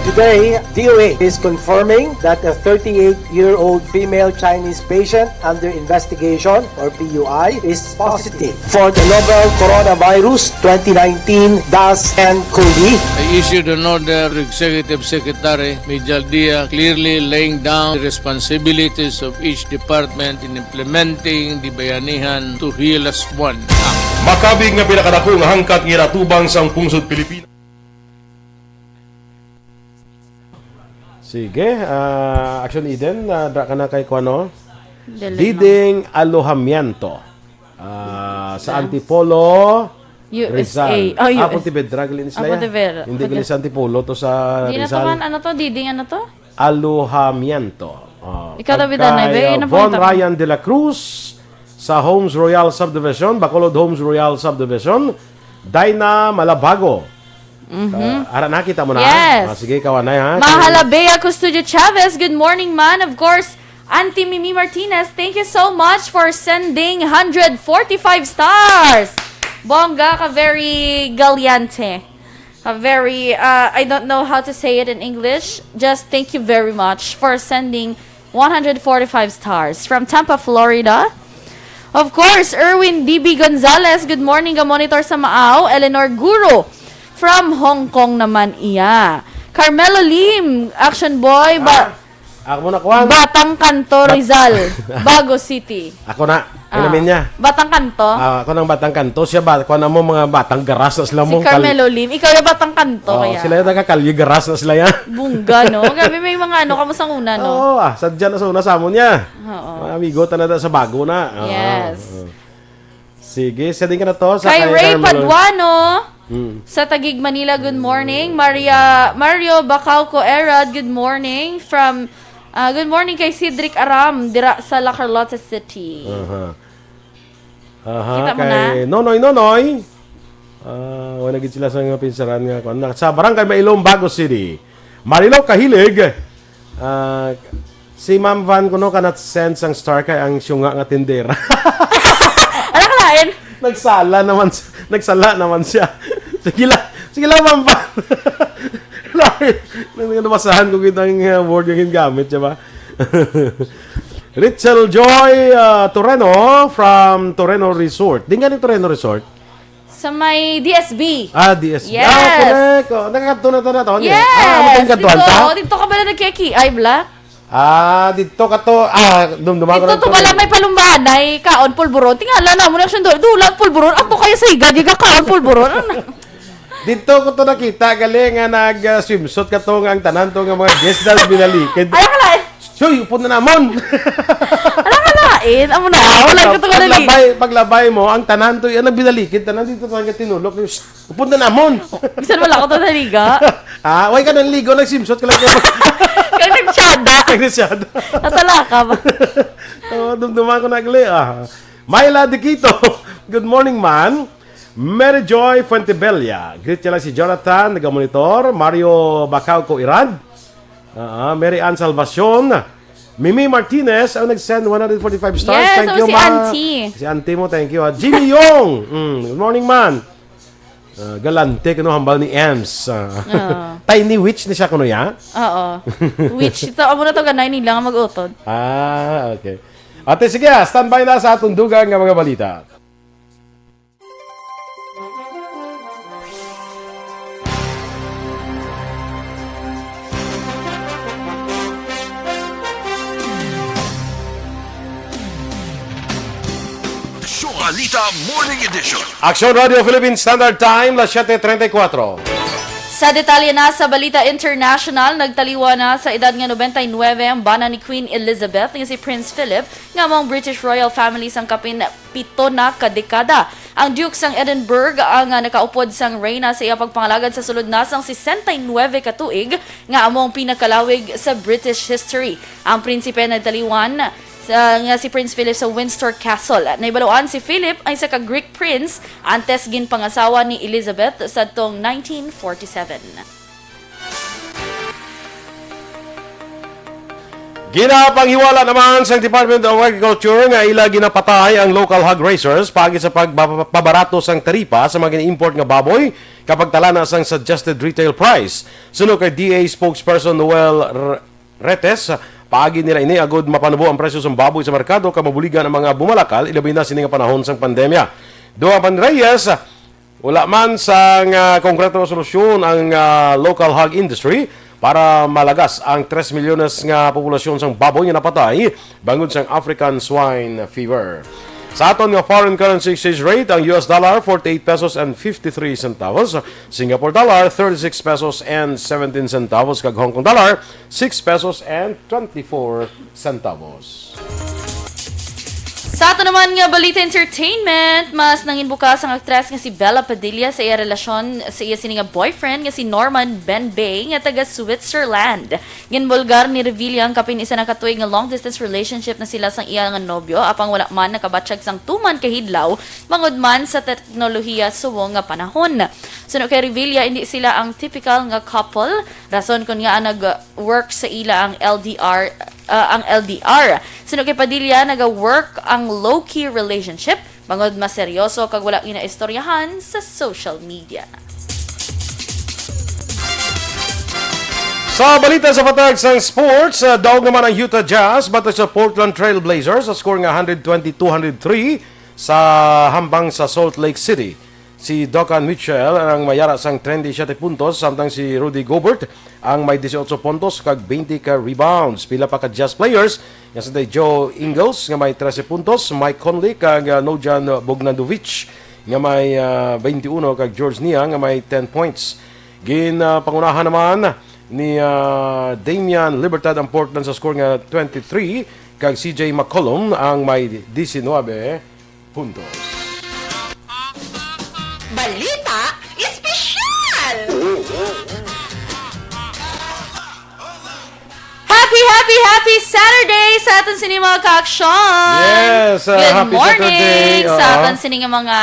Today, D O A is confirming that a thirty-eight-year-old female Chinese patient under investigation, or P U I, is positive for the novel coronavirus twenty nineteen dash N cov. I issued an order to Executive Secretary Mijal Dia, clearly laying down the responsibilities of each department in implementing the Bayanihan to Heal Us One Act. Makabig nga pinakadako nga hangkat nga ginatubang sang pungsod Pilipinas. Sige, ah, Action Eden, ah, dra ka na kay kuano? Dili, Diding Alojamiento. Ah, sa Sa? Antipolo, U S A. Rizal. Oh, Ah, U S A. Pontevedra, gali ni sila Ah, ya. Pontevedra. Hindi gali Ponte- sa Antipolo to sa Di na to Rizal. Man, ano to? Diding ano to? Alojamiento. Oh, Ikaw, David, kag anay, kay, be, ah, ano Von pangita mo? Ryan de la Cruz sa Homes Royal Subdivision, Bacolod Homes Royal Subdivision, Dinah Malabago. Mhm. Ah, ara, nakita mo na? Yes. Ah, sige, ikaw, anay, ha? Mahalabea Custodio Chavez, good morning, man. Of course, Auntie Mimi Martinez, thank you so much for sending hundred forty-five stars. Bongga ka, very galiante. A very, uh, I don't know how to say it in English. Just thank you very much for sending one hundred forty-five stars from Tampa, Florida. Of course, Erwin D B Gonzalez, good morning, ga-monitor sa Maaw. Eleanor Guro from Hong Kong naman iya. Carmelo Lim, Action Boy, ba- Ah, ako muna, kuwan. Batang Kanto, Bat- Rizal, Bago City. Ako na. Ah, Inamin niya. Batang Kanto? Ah, ako nang Batang Kanto. Siya ba? Kuwan mo, mga batang garas na sila Si mo. Kal- Carmelo Lim. Ikaw yung Batang Kanto, Oh, kaya? Sila yung taga Kalye, garas na sila yan. Bungga, no? Grabe, may mga ano, kamusta una, no? Oo, ah, sadya na sa una sa amon niya. Oo. Mga amigo, ta na da sa bago na. Oo, Yes. oo. Sige, sa din ka na to, sa Kay kay Ray Carmelo. Paduano, Hmm. sa Taguig, Manila, good morning. Maria, Mario Bacauco Erad, good morning. From, ah, good morning kay Cedric Aram, dira sa La Carlota City. Aha. Aha, Kita mo kay na? Nonoy Nonoy. Ah, wala gid sila sa mga pinsaran nga kuwan. Sa Barangay Mailom, Bago City. Marilou Kahilig. Ah, si Ma'am Van kuno cannot send sang star kay ang siunga nga tindera. Ano ka lain? Nagsala naman si-, nagsala naman siya. Sige lang, sige lang, Ma'am Van. Lain. Nang nabasahan ko kitang, uh, word nga gingamit, di ba? Rachel Joy, uh, Toreno from Toreno Resort. Di nga ni Toreno Resort? Sa may D S B. Ah, D S B. Yes. Ah, correct. Oh, nakakadto na ta na to, ano? Yes. Ah, amo tong kadtuan Dito, ta? Dito ka ba na nagkikiay, Black? Ah, dito ka to. Ah, dumduma ko Dito na to to. Pala may palumbahan, ay kaon pulburon. Tingala na mo na siya doon. Dulag pulburon. Ako kaya sa higa, di ka kaon pulburon. Ano? Dito ko to nakita, gali nga nag, ah, swimsuit ka to, nga ang tanan to, nga mga guest na binalikid. Ay, akala, eh. Soy, upod na namon. Alam ka lain, amo na, Ah, wala pagla-, ko to nalali. Paglabay, paglabay mo, ang tanan to, yan ang binalikid, tanan dito talaga tinulok. Shh, upod na namon. Bisan wala ko to naliga. Ah, way ka nang ligo, nagsimsot ka lang kayo. Kaya nagsyada. Kaya nagsyada. Natalaka ba? Oh, dumduman ko na gali, ah. Myla Diquito, good morning, man. Mary Joy Fuentebella, greet niya lang si Jonathan, nagamonitor. Mario Bacauco Irad. Ah, Mary Ann Salvacion. Mimi Martinez ang nag-send one hundred forty-five stars. Yes, Thank oh, you, si ma. Auntie. Si auntie mo, thank you, ah. Jimmy Yong. Mm, good morning, man. Ah, galante kuno hambal ni Ems. Ah. Oo. Tiny witch ni siya kuno ya? Oo. Witch. Ito, amo na to, ganay nila nga mag-utod. Ah, okay. Ate, sige, ah, standby na sa atong dugang nga mga balita. Aksyon Balita Morning Edition. Aksyon Radio Philippine Standard Time, las siete treinta y cuatro. Sa detalye na sa balita international, nagtaliwan na sa edad nga nobenta y nuebe ang bana ni Queen Elizabeth nga si Prince Philip, nga amo ang British royal family sang kapin pito na ka dekada. Ang Duke sang Edinburgh ang, ah, nakaupod sang reyna sa iya pagpangalagad sa sulod na sang sesenta y nuebe ka tuig, nga amo ang pinakalawig sa British history. Ang prinsipe nagtaliwan sa, nga si Prince Philip sa Windsor Castle. Nahibaluan si Philip ay isa ka Greek prince antes ginpangasawa ni Elizabeth sadtong nineteen forty-seven. Ginapanghiwala naman sang Department of Agriculture nga ila ginapatay ang local hog raisers paagi sa pagpabarato sang taripa sa mga gina-import nga baboy kapag tala na sang suggested retail price. Suno kay D A spokesperson Noel R-, Retes, paagi nila ini agud mapanubo ang presyo sang baboy sa merkado kag mabuligan ang mga bumalakal, ilabi na sini nga panahon sang pandemya. Dugang pa ni Reyes, wala man sang, ah, konkretong solusyon ang, ah, local hog industry para malagas ang tres milyones nga populasyon sang baboy nga napatay bangod sang African swine fever. Sa aton nga foreign currency exchange rate, ang U S dollar, forty-eight pesos and fifty-three centavos, Singapore dollar, thirty-six pesos and seventeen centavos, kag Hong Kong dollar, six pesos and twenty-four centavos. Sa ato naman nga balita entertainment, mas nangin bukas ang aktres nga si Bella Padilla sa iya relasyon sa iya sini nga boyfriend nga si Norman Ben Bey nga taga Switzerland. Ginbulgar ni Revilla ang kapin isa na ka tuig nga long distance relationship na sila sang iya nga nobyo, apang wala man nakabatsyag sang tuman ka hidlaw bangod man sa teknolohiya subong nga panahon. Suno kay Revilla, hindi sila ang typical nga couple, rason kon ngaa nag-work sa ila ang L D R, ah, ang L D R. Suno kay Padilla, naga-work ang low-key relationship bangod mas seryoso kag wala ginaistoryahan sa social media. Sa balita sa patag sang sports, ah, daog naman ang Utah Jazz batok sa Portland Trail Blazers sa score nga hundred twenty-two hundred three sa hambang sa Salt Lake City. Si Donovan Mitchell ang may ara sang treinta y siete puntos, samtang si Rudy Gobert ang may dieciocho puntos kag twenty ka rebounds. Pila pa ka Jazz players nga si Joe Ingles nga may trese puntos, Mike Conley kag, ah, Bojan Bogdanovic nga may, ah, twenty-one kag Georges Niang nga may ten points. Gin, ah, pangunahan naman ni, ah, Damian Libertad ang Portland sa score nga twenty-three kag C J McCollum ang may diecinuebe puntos. Balita Espesyal! Happy, happy, happy Saturday sa aton sini mga ka-aksyon! Yes, uh, Good happy morning Saturday. Sa Oo. Aton sini nga mga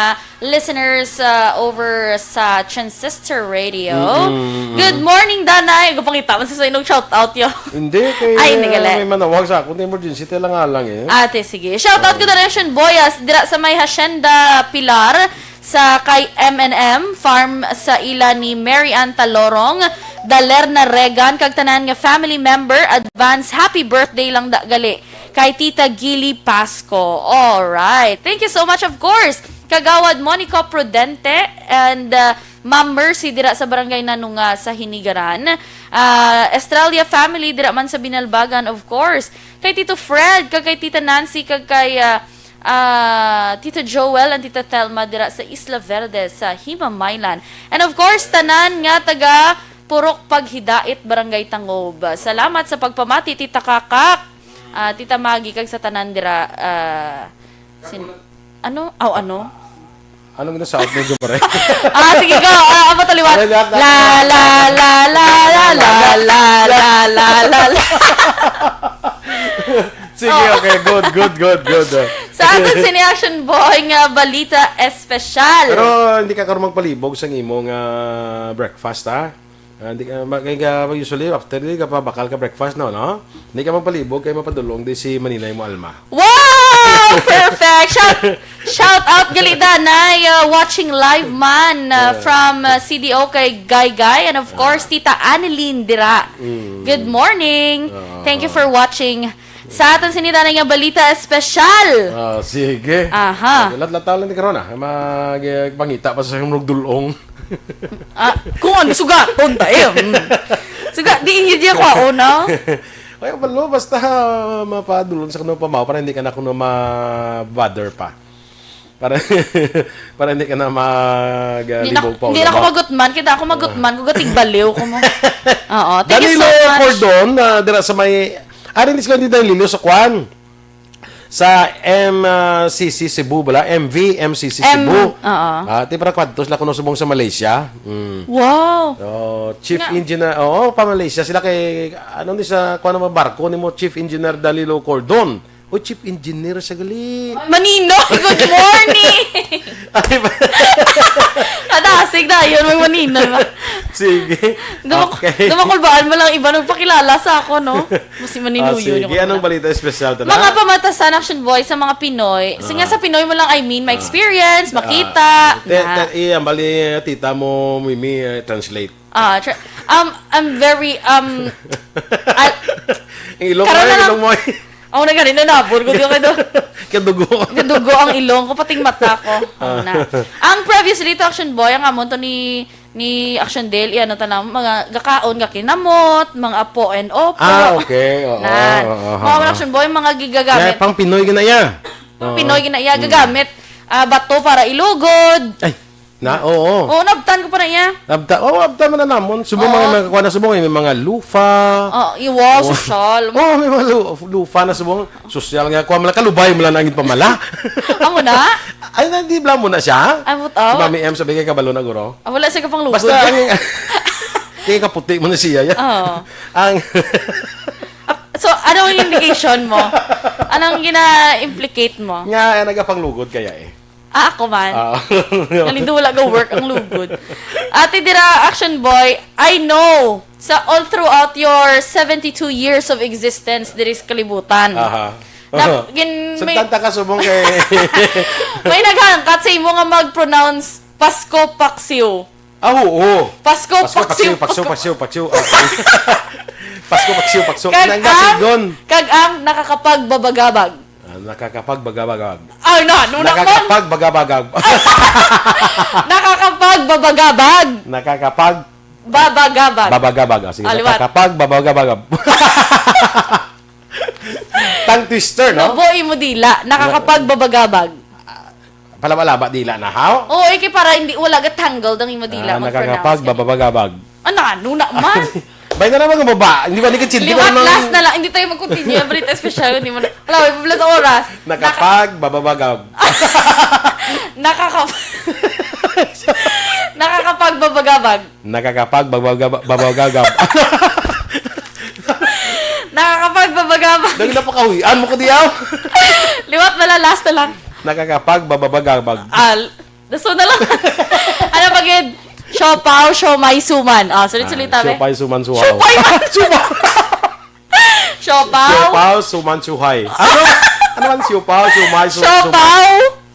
listeners, uh, over sa Transistor Radio. Mm-mm, mm-mm. Good morning, Danay. Gapangita man sa inyong shout out, yo. Hindi, kay, Ay, hindi gali. May manawag sa akon, emergency, talang alang eh. Ate, sige. Shout out ko na rin, Boyas, dira sa may Hacienda Pilar, sa kay M and M Farm sa ila ni Mary Ann Talorong, Dalerna Regan, kag tanan nga family member, advance happy birthday lang da gali kay Tita Gili Pasco. All right. Thank you so much, of course, Kagawad Monico Prudente and, uh, Ma'am Mercy dira sa Barangay Nanunga sa Hinigaran. Ah, Estrella family dira man sa Binalbagan, of course. Kay Tito Fred, kag kay Tita Nancy, kag kay, ah, ah, Tito Joel and Tita Thelma dira sa Isla Verde sa Himamaylan. And of course, tanan nga taga Purok Paghidait, Barangay Tangob. Salamat sa pagpamati, Tita Kakak, ah, Tita Maggie, kag sa tanan dira, ah, sin-, ano? Aw, ano? Anong nasaot mo, Jumare? Ah, sige, go. Ah, amo to liwat. Ano, liwat, liwat. La, la, la, la, la, la, la, la, la, la. Sige, Oh. okay. Good, good, good, good. Sa aton sini Action Boy nga balita espesyal. Pero hindi ka karon magpalibog sa imo nga breakfast, ha? Ah, hindi ka, mag-, ka, usually, after, hindi ka pa bakal ka breakfast, no, no? Hindi ka magpalibog, kay mapadulong di si Manila mo, Alma. Wow! Perfect! Shout, shout out gali, Danay, uh, watching live man, uh, Yeah. from, uh, C D O kay Guy Guy, and of course, Ah. Tita Annalyn dira. Mm. Good morning. Ah. Thank you for watching. Sa aton sini, Danay, nga balita espesyal. Ah, sige. Aha. Ah, lat-lataw lang ni karon, ah. Mag-, eh, pangita pa sa imong dulong. Ah, kung ano, sugaton ta, eh. Mm. Suga, di inyo di ako, oh, no? Ay, balo, basta, ah, mapadulong sa kanong pamaw para hindi ka na kuno ma-bother pa. Para, para hindi ka na mag, ah, Hindi na, libog pa, hindi na ako magutman. Kita ako magutman. Kung gatigbaliw ko mo. Oo. Thank you Danilo so much. Cordon, ah, dira sa may, ari ni sila ni Danilo sa kwan. Sa M C C Cebu, bala? M V M C C M, Cebu. Oo. Ah, ti para kwadto sila kuno subong sa Malaysia. Mm. Wow. Oh, Chief Nga. Engineer, oo, pa Malaysia sila kay, ano ni sa, kuwan naman, barko ni mo, Chief Engineer Danilo Cordon. O, Chief Engineer sa gali. Maninoy, good morning! Ay, ba? Kadasig na yun, may Maninoy ba? Sige. Dumak-, Okay. dumakulbaan mo lang iba nagpakilala sa ako, no? Mas si Maninoy Ah, yun sige. yung Anong wala. Balita espesyal, tana? Mga pamatasan, Action Boy, sa mga Pinoy. Sige nga, Ah. sa Pinoy mo lang, I mean, may Ah. experience, Ah. makita, Te-, na. te-, iya, bali, tita mo, Mimi, eh, translate. Ah, tra-, um, I'm very, um, al-, Ang ilong mo, karon na ang lang. ilong mo, eh. Ako na gani, nanabor ko, di ako kay do-, Kadugo. kadugo ang ilong ko, pating mata ko. Ako na. Ang previously to Action Boy, ang amon to ni, ni Action Dale, iya na tanang mga gakaon nga kinamot, mga apo and opo. Ah, okay. Oo, Na. oo, oo, Mga oo. Action Boy, mga gigagamit. Kaya pang Pinoy gina iya. Pang Oo. Pinoy gina iya, Mm. gagamit, ah, bato para ilugod. Ay, na, oo. Oo, nabtan ko pa na iya. Abta, oh, abta man na namon. Subong Oo. mga, mga kuha na subong, may mga lufa. Oh, iwaw, Oh. sosyal. Oh, may mga lu-, lufa na subong. Sosyal nga, kuha man lang, kalubay mo lang ang pamala. Amo na? Ay, na, di bala mo na siya? Ay, what Si out? Mami M, sabi kay kabalo na, guro. Ah, wala siya kapang lugod. Basta ang, kaya kaputi mo na siya, ya. Oo. Ang So, anong indication mo? Anong gina-implicate mo? Nga, eh, nagapanglugod kaya eh. Ah, ako man. Ah. Nalindo wala ga work ang lugod. Ate dira, Action Boy, I know sa all throughout your seventy-two years of existence diri sa kalibutan. Aha. Na, gin-, may Sa tanta ka subong kay may naghangkat sa imo nga mag-pronounce Pasko Paksiw. Ah, oo. Pasko, Pasko, paksiw, paksiw, paksiw, paksiw, paksiw. Ah, Pasko, paksiw, paksiw. Kag Nang ang, gasigon. Kag ang nakakapagbabagabag. Ah, nakakapagbagabagab. Ay, na, ano na man? Nakakapagbagabagab. Nakakapagbabagabag. Nakakapag- Babagabag. Babagabag. Ah, sige, Ah, liwat. Nakakapagbabagabagab. Tongue twister, no? Nubo imo dila, nakakapagbabagabag. Palaba-laba dila na, haw? Oo, eh, kay para hindi, wala ga-tangled ang imo dila, Ah, mag-pronounce ka. Nakakapagbabagabag. Ano, ano na man? Bay na naman ang baba. Hindi ba, hindi ka chinti Liwat, ko naman. Last na lang. Hindi tayo mag-continue. Every time special, hindi mo na. Wala, may pabla sa oras. Naka- Nakapagbabagab. Nakaka-, nakakapagbabagabag. Nakakapagbabagab-, babagagab. Nakakapagbabagabag. Dali na pakahuyan mo ko diyaw. Liwat, wala, last na lang. Nakakapagbababagabag. Al, daso na lang. Ano pa gid? Siopaw, siomay, suman. Ah, sulit-sulit, Ah, tabi. Siopay, suman, suhaw. Siopay man. Suman. Siopaw. Siopaw, suman, suhay. Ano? Ano man? Siopaw, siomay, su-, suman. Siopaw,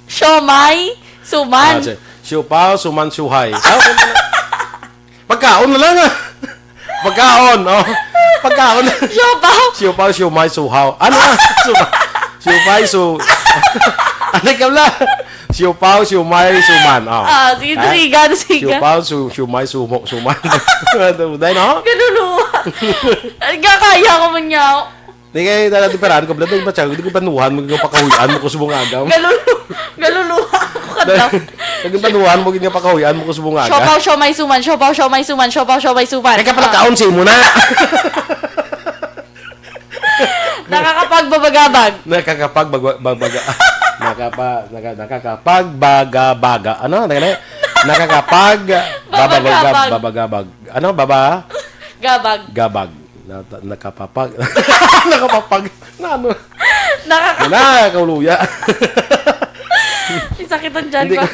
siomay, suman. Ah, si-, siopaw, suman, suhay. Ah, ano na? Pagkaon na lang, ah. Pagkaon, oh. Pagkaon. Siopaw. Siopaw, siomay, suhaw. Ano na? Supa-, siopay, su-, ano ka wala? Siopaw, siomay, suman. Oh. Ah, sige, Ha? sige, sige. Siopaw, su-, siomay, sumo, suman. Ano, dahil, no? Kaluluwa. Ay, kakaya ko man niya. Di kay dala di parahan ko, blad, ba, di ko panuhan mo, yung pakahuyan mo ko subong agaw. Galulu-, galuluwa ako kadlaw. Naging panuhan mo, yung pakahuyan mo ko subong aga. Siopaw, siomay, suman, siopaw, siomay, suman, siopaw, siomay, suman. Kaya ka pala Ah. kaon sa imo na. Nakakapagbabagabag. Nakakapagbaga-, babaga-, nakapa-, naka-, nakakapagbagabaga. Ano? Naka-, nakakapag-, babagabag, Babagabag. babagabag. Ano? Baba? Gabag. Gabag. Na-, nakapapag-, nakapapag-, na ano? Nakaka- Na, kauluya. May sakit ang tiyan Hindi ko. ko,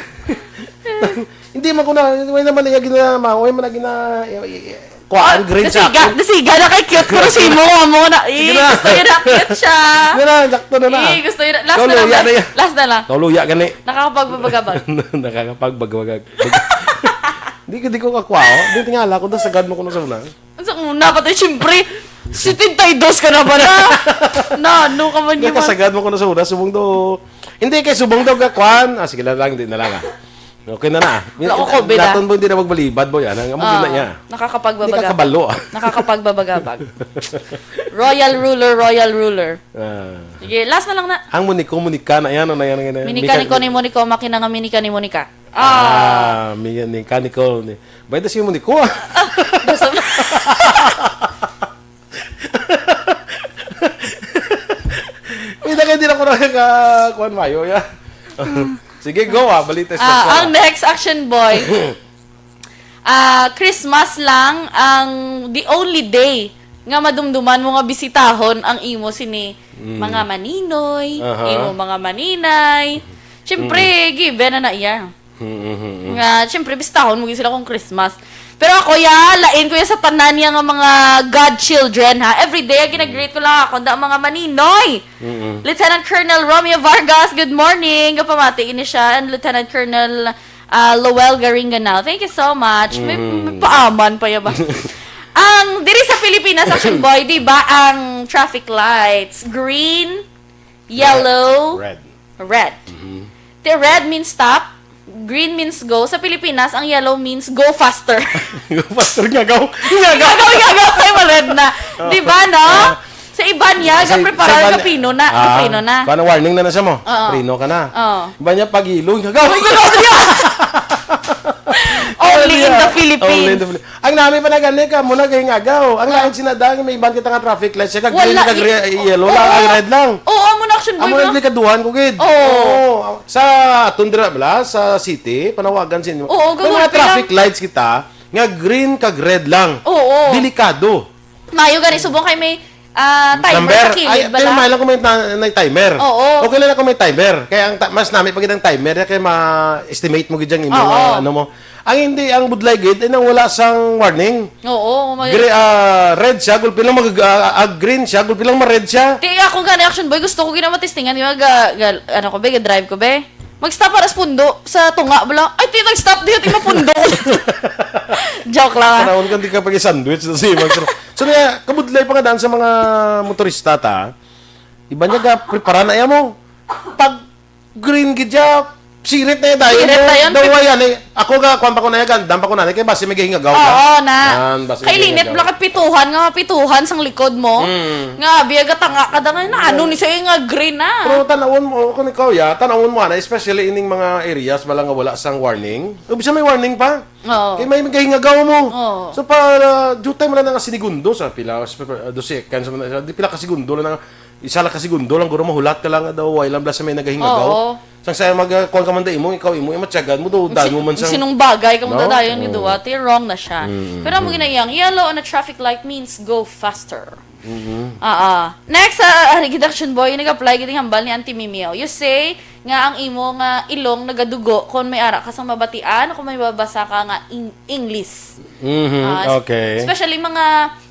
hindi man ko na, may naman iya gina-, ma-, may man na gina-, i-, i-, i-, kuhaan, Oh, green nasiga, sa ako. nasiga na kay cute ko, si mo, mo na. Eh, Sige na. gusto yun na, cute siya. Sige na, sakto na na. Eh, gusto yun na. Last na lang, Kauluya na yan. last na lang. Kauluya gani. Nakakapagbabagabag. Nakakapagbagabagag. Di ko, di ko kakuha, oh. Di tingala ko, nasagad mo ko na sa una. Sa una pa tayo, siyempre, setenta y dos ka na ba na? Na, ano ka man yun? Nakasagad mo ko na sa una, subong do. Hindi, kay subong daw ka, kwan. Ah, sige na lang, di na lang, ah. Okay na na. Wala ko COVID, ah. Naton mo, hindi na magbalibad, boy, ah. Ang amo Ah, na niya. nakakapagbabagabag. Hindi ka kabalo, ah. Nakakapagbabagabag. Royal ruler, royal ruler. Ah. Sige, last na lang na. Ang Monico, Monica na yan, ano yan, yan, yan. Minika ni Connie, Monico, makina nga minika ni Monica. Ah. Ah, mi- mechanical. Bayad na si Monico, ah. Basta, May na kayo din ako na ka, kuwan mayo, ya. Sige, go, ah. Balita sa Ah, ang next action boy. Ah, Christmas lang ang the only day nga madumduman mo nga bisitahon ang imo sini mga maninoy, Aha. imo mga maninay. Siyempre, given na na iya. Mm-hmm. Nga, siyempre, bistahon mo gid sila kung Christmas. Pero ako, ya, lain ko ya sa tanan niya nga mga godchildren, ha? Every day, gina-greet ko lang ako, ang mga maninoy. Mm-hmm. Lieutenant Colonel Romeo Vargas, good morning. Gapamati ini siya. And Lieutenant Colonel ah, Lowell Garinganao. Thank you so much. May, may paaman pa ya ba? Ang diri sa Pilipinas, action boy, di ba, ang traffic lights, green, yellow, Red. red. The red means stop, green means go. Sa Pilipinas, ang yellow means go faster. Go faster nga gaw. Nga gaw. Nga gaw, nga gaw, kay ma-red na. Di ba, no? Sa iban niya, Sa- sa preparar iban- ka pino na, Ah, preno na. Kuha na, warning na na siya mo. Oo. Preno ka na. Oo. Iban niya, pag-ilog ka. Only in the Philippines. Only in the Philippines. Ang nami pa na gani ka, muna kay ngagaw. Ang lain sinadang, may iban kita nga traffic lights. Siya kag Wala green, kag i- re- yellow lang, ang red lang. Oo, amo na action boy Amo mo. Nagli kaduhan ko gid. Oo. Oo. Sa Tundra bala, sa city, panawagan sa inyo. Oo, May mga gagulpi lang. Traffic lights kita nga green kag red lang. Oo. Delikado. Mayo gani subong kay may ah, timer Number? Sa kilid Ay, bala. Pirma lang kung may, na, may timer. Oo. Okay lang kung may timer. Kaya ang ta- mas nami pa gid ang timer kaya ma-estimate mo gid ang imo Oo. Nga, ano mo. Ang hindi ang budlay gid ay nang wala sang warning. Oo, may... Gre, ah, red siya, gulpi lang mag ah, ah, green siya, gulpi lang ma-red siya. Ti ako gani action boy, gusto ko gina matistingan, di ba? Ga, ga, ano ko be, ga-drive ko be. Mag-stop para sa pundo, sa tunga bala. Ay, ti nag-stop diha, ti mapundo. Joke lang. Ah. Tanawon ka, di ka pag-sandwich na si Max. So niya, kabudlay pa nga daan sa mga motorista ta. Iba niya ga prepara na iya mo. Pag green gid siya, sirit na iya dayon. Sirit na yan. Daw yan eh. Ako ga kuan pa ko na yan, gandam pa ko na yan. Kay basi may gahingagaw ka. Oo na. Yan, basi may gahingagaw. Kay linit bala ka pituhan nga mapituhan sang likod mo. Mm. Nga biya gatanga ka da nga na ano ni sa nga green na. Pero tanawon mo, kung ikaw ya, tanawon mo ana, especially ining mga areas bala nga wala sang warning. O bisan may warning pa. Oo. Kay may gahingagaw mo. Oo. So pa uh, dutay mo lang nga sinigundo sa pila, sa pila, uh, dos seconds mo na, di pila ka segundo lang nga, isa lang ka segundo lang guro mahulat ka lang daw, way lang bala sa may nagahingagaw. Oo. Sang saya mag uh, kuan ka man da imo, ikaw imo, imatyagan mo do, dahil mo man sang sinong bagay ka mo No? dadayon ni Oo. Duwate, wrong na siya. Mm, Pero amo mm. ginayang, yellow on a traffic light means go faster. Mhm. Ah, ah. Next, ah, ah, reduction boy, nag-apply gid ang hambal ni Auntie Mimio. You say nga ang imo nga ilong nagadugo kung may ara ka sang mabatian o kung may babasa ka nga Eng- English. Mhm, Ah, okay. Especially mga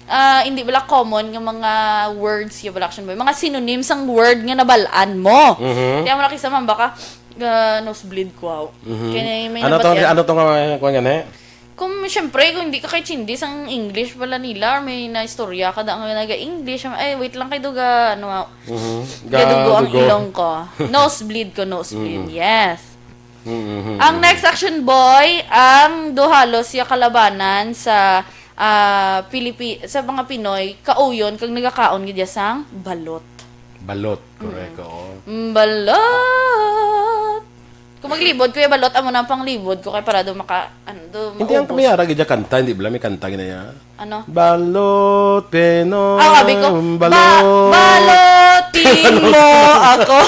ah, hindi bala common nga mga words, yung bala action boy. Mga synonyms ang word nga nabalaan mo. Mhm. Kaya mo na kisa man baka ah, nosebleed ko. Mhm. Kaya may Ano to, nabatian. Ano to nga kuan gani? Kung, siyempre, kung hindi ka kay Chindi sang English pala nila, or may naistorya ka da nga naga-English, ay, wait lang kay duga, ano, Mhm. gadugo ang Gadugo. Ilong ko. Nosebleed ko, nosebleed. Mm. Yes. Mm-hmm. Ang next action boy, ang duhalos ya kalabanan sa ah, Pilipi sa mga Pinoy, kauyon kag nagakaon gid ya sang balot. Balot, correct, oo. Mm, balot. Kung maglibod, Kuya Balot, amo na ang panglibod ko kay para do maka, ano, do Hindi ang maubos. Kamiyara gid ya kanta, hindi bala may kanta gina ya? Ano? Balot, Pinoy, Ah, abi ko, balot. Ba- balotin mo ako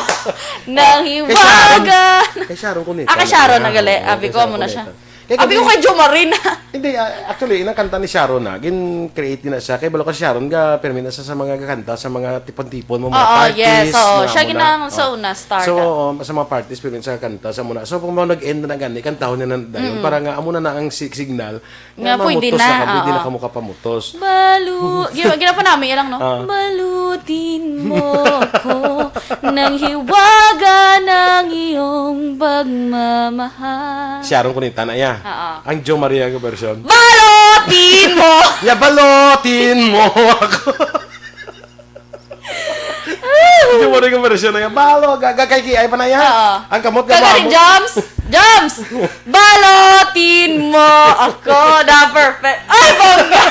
ng Kay Sharon, hiwaga. Kay Sharon Cuneta Ah, kay na Sharon yan. Nagali. Oo, Abi kay ko, Sharon amo na siya. Cuneta. Kay Abi ko kami- kay Jo Marin. Hindi, ah, actually, inang kanta ni Sharon na, gin-create na siya. Kay balo ka si Sharon, ga, permi na siya sa mga kanta, sa mga tipon-tipon mo, mga Oo, parties, yes, oo. mga Siya amo na. Ginang sa Oh. una, star So, na. Oo, sa mga parties, permi sa kanta, sa muna. So, kung mga nag-end na gani, kantahon niya na dayon, Mm. para nga, amo na na ang sig- signal, Nga, nga pwede mamutos na, na kamo, hindi oo. Na kamo kapamutos. Balu-, gina-, ginapanami lang, no? Ah. Balutin mo ko ng hiwaga ng iyong pagmamahal. Si Aaron Cuneta na iya. Oo. Ang Jo Maria nga version. Balotin mo! Ya, balotin mo ako. Hindi mo rin yung version na yan. Balo, ga- ga- kay Kiay pa na yan. Oo. Ang kamot ka Kagaling, ba? Jams! Jams! Balotin mo ako na perfect. Ay, bongga!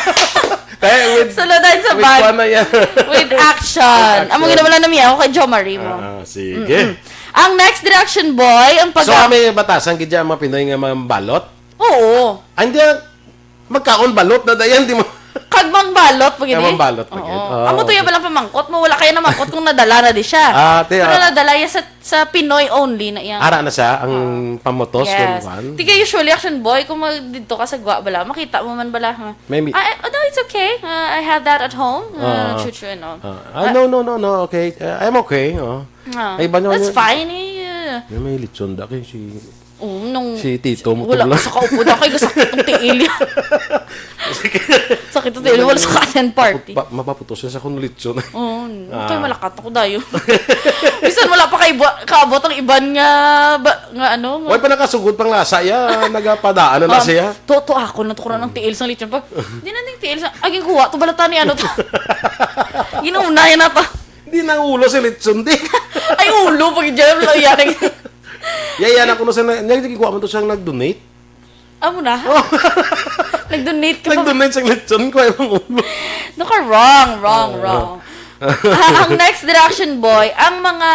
Te, with, Sulod tayo sa with bag. Kuwan na yan. With action. With action. Amo ginawa na niya ako kay Jo Marie mo. Ah, ah, sige. Mm-mm. Ang next reaction, boy, ang pag- So, may batasan gid dyan ang mga Pinoy nga mga balot? Oo. Ah, hindi, ah. Magkaon balot na dayan, di mo? Kag mangbalot pa gid. Kag mangbalot pa gid. Oo. Oo. Amo to yung balang pamangkot mo, wala kaya namangkot kung nadala na di siya. Ah, te, Pero ah. Nadala ya sa, sa Pinoy only na iya. Ara na siya, ang Oo. pamutos, Yes. kung kuwan. Tiga usually, action boy, kung mag-, dito ka sa gwa bala, makita mo man bala, ha? Maybe. Ah, eh, oh, no, it's okay. Uh, I have that at home. Uh, Ah. Chuchu, you know. Ah, ah, But no, no, no, no, okay. Uh, I'm okay, oh. Ah, Ay, iba naman that's yun. Fine, eh. May, may lechon da kay si Oh, nung Si tito mo wala pala. Sa kaupo na kayo, sakit ang tiil. Sakit ang tiil, wala sa kanan party. Pa-, mapaputos na sa kung lechon. Oh, Ah. Kay malakat ako dayo. Bisan wala pa kay iba-, kaabot ang iban nga, ba, nga ano, nga Way pa nakasugod pang lasa, ya, nagapadaan na na Um, siya. To, to ako, natukuran ang tiil sa lechon. Pag, di na ning tiil sa, aging kuha, to balatan ni ano to. Ginunayan na to. Di nang ulo si lechon, di. Ay, ulo, pag dyan, wala yan. Yaya na kuno sa na, nagkuha man to siyang nag-donate. Amo na? Oh. Nag-donate ka pa. Nag-donate sa lechon ko, ay, ang ulo. No ka, wrong, wrong, Ah. wrong. Ah, ang next reaction, boy, ang mga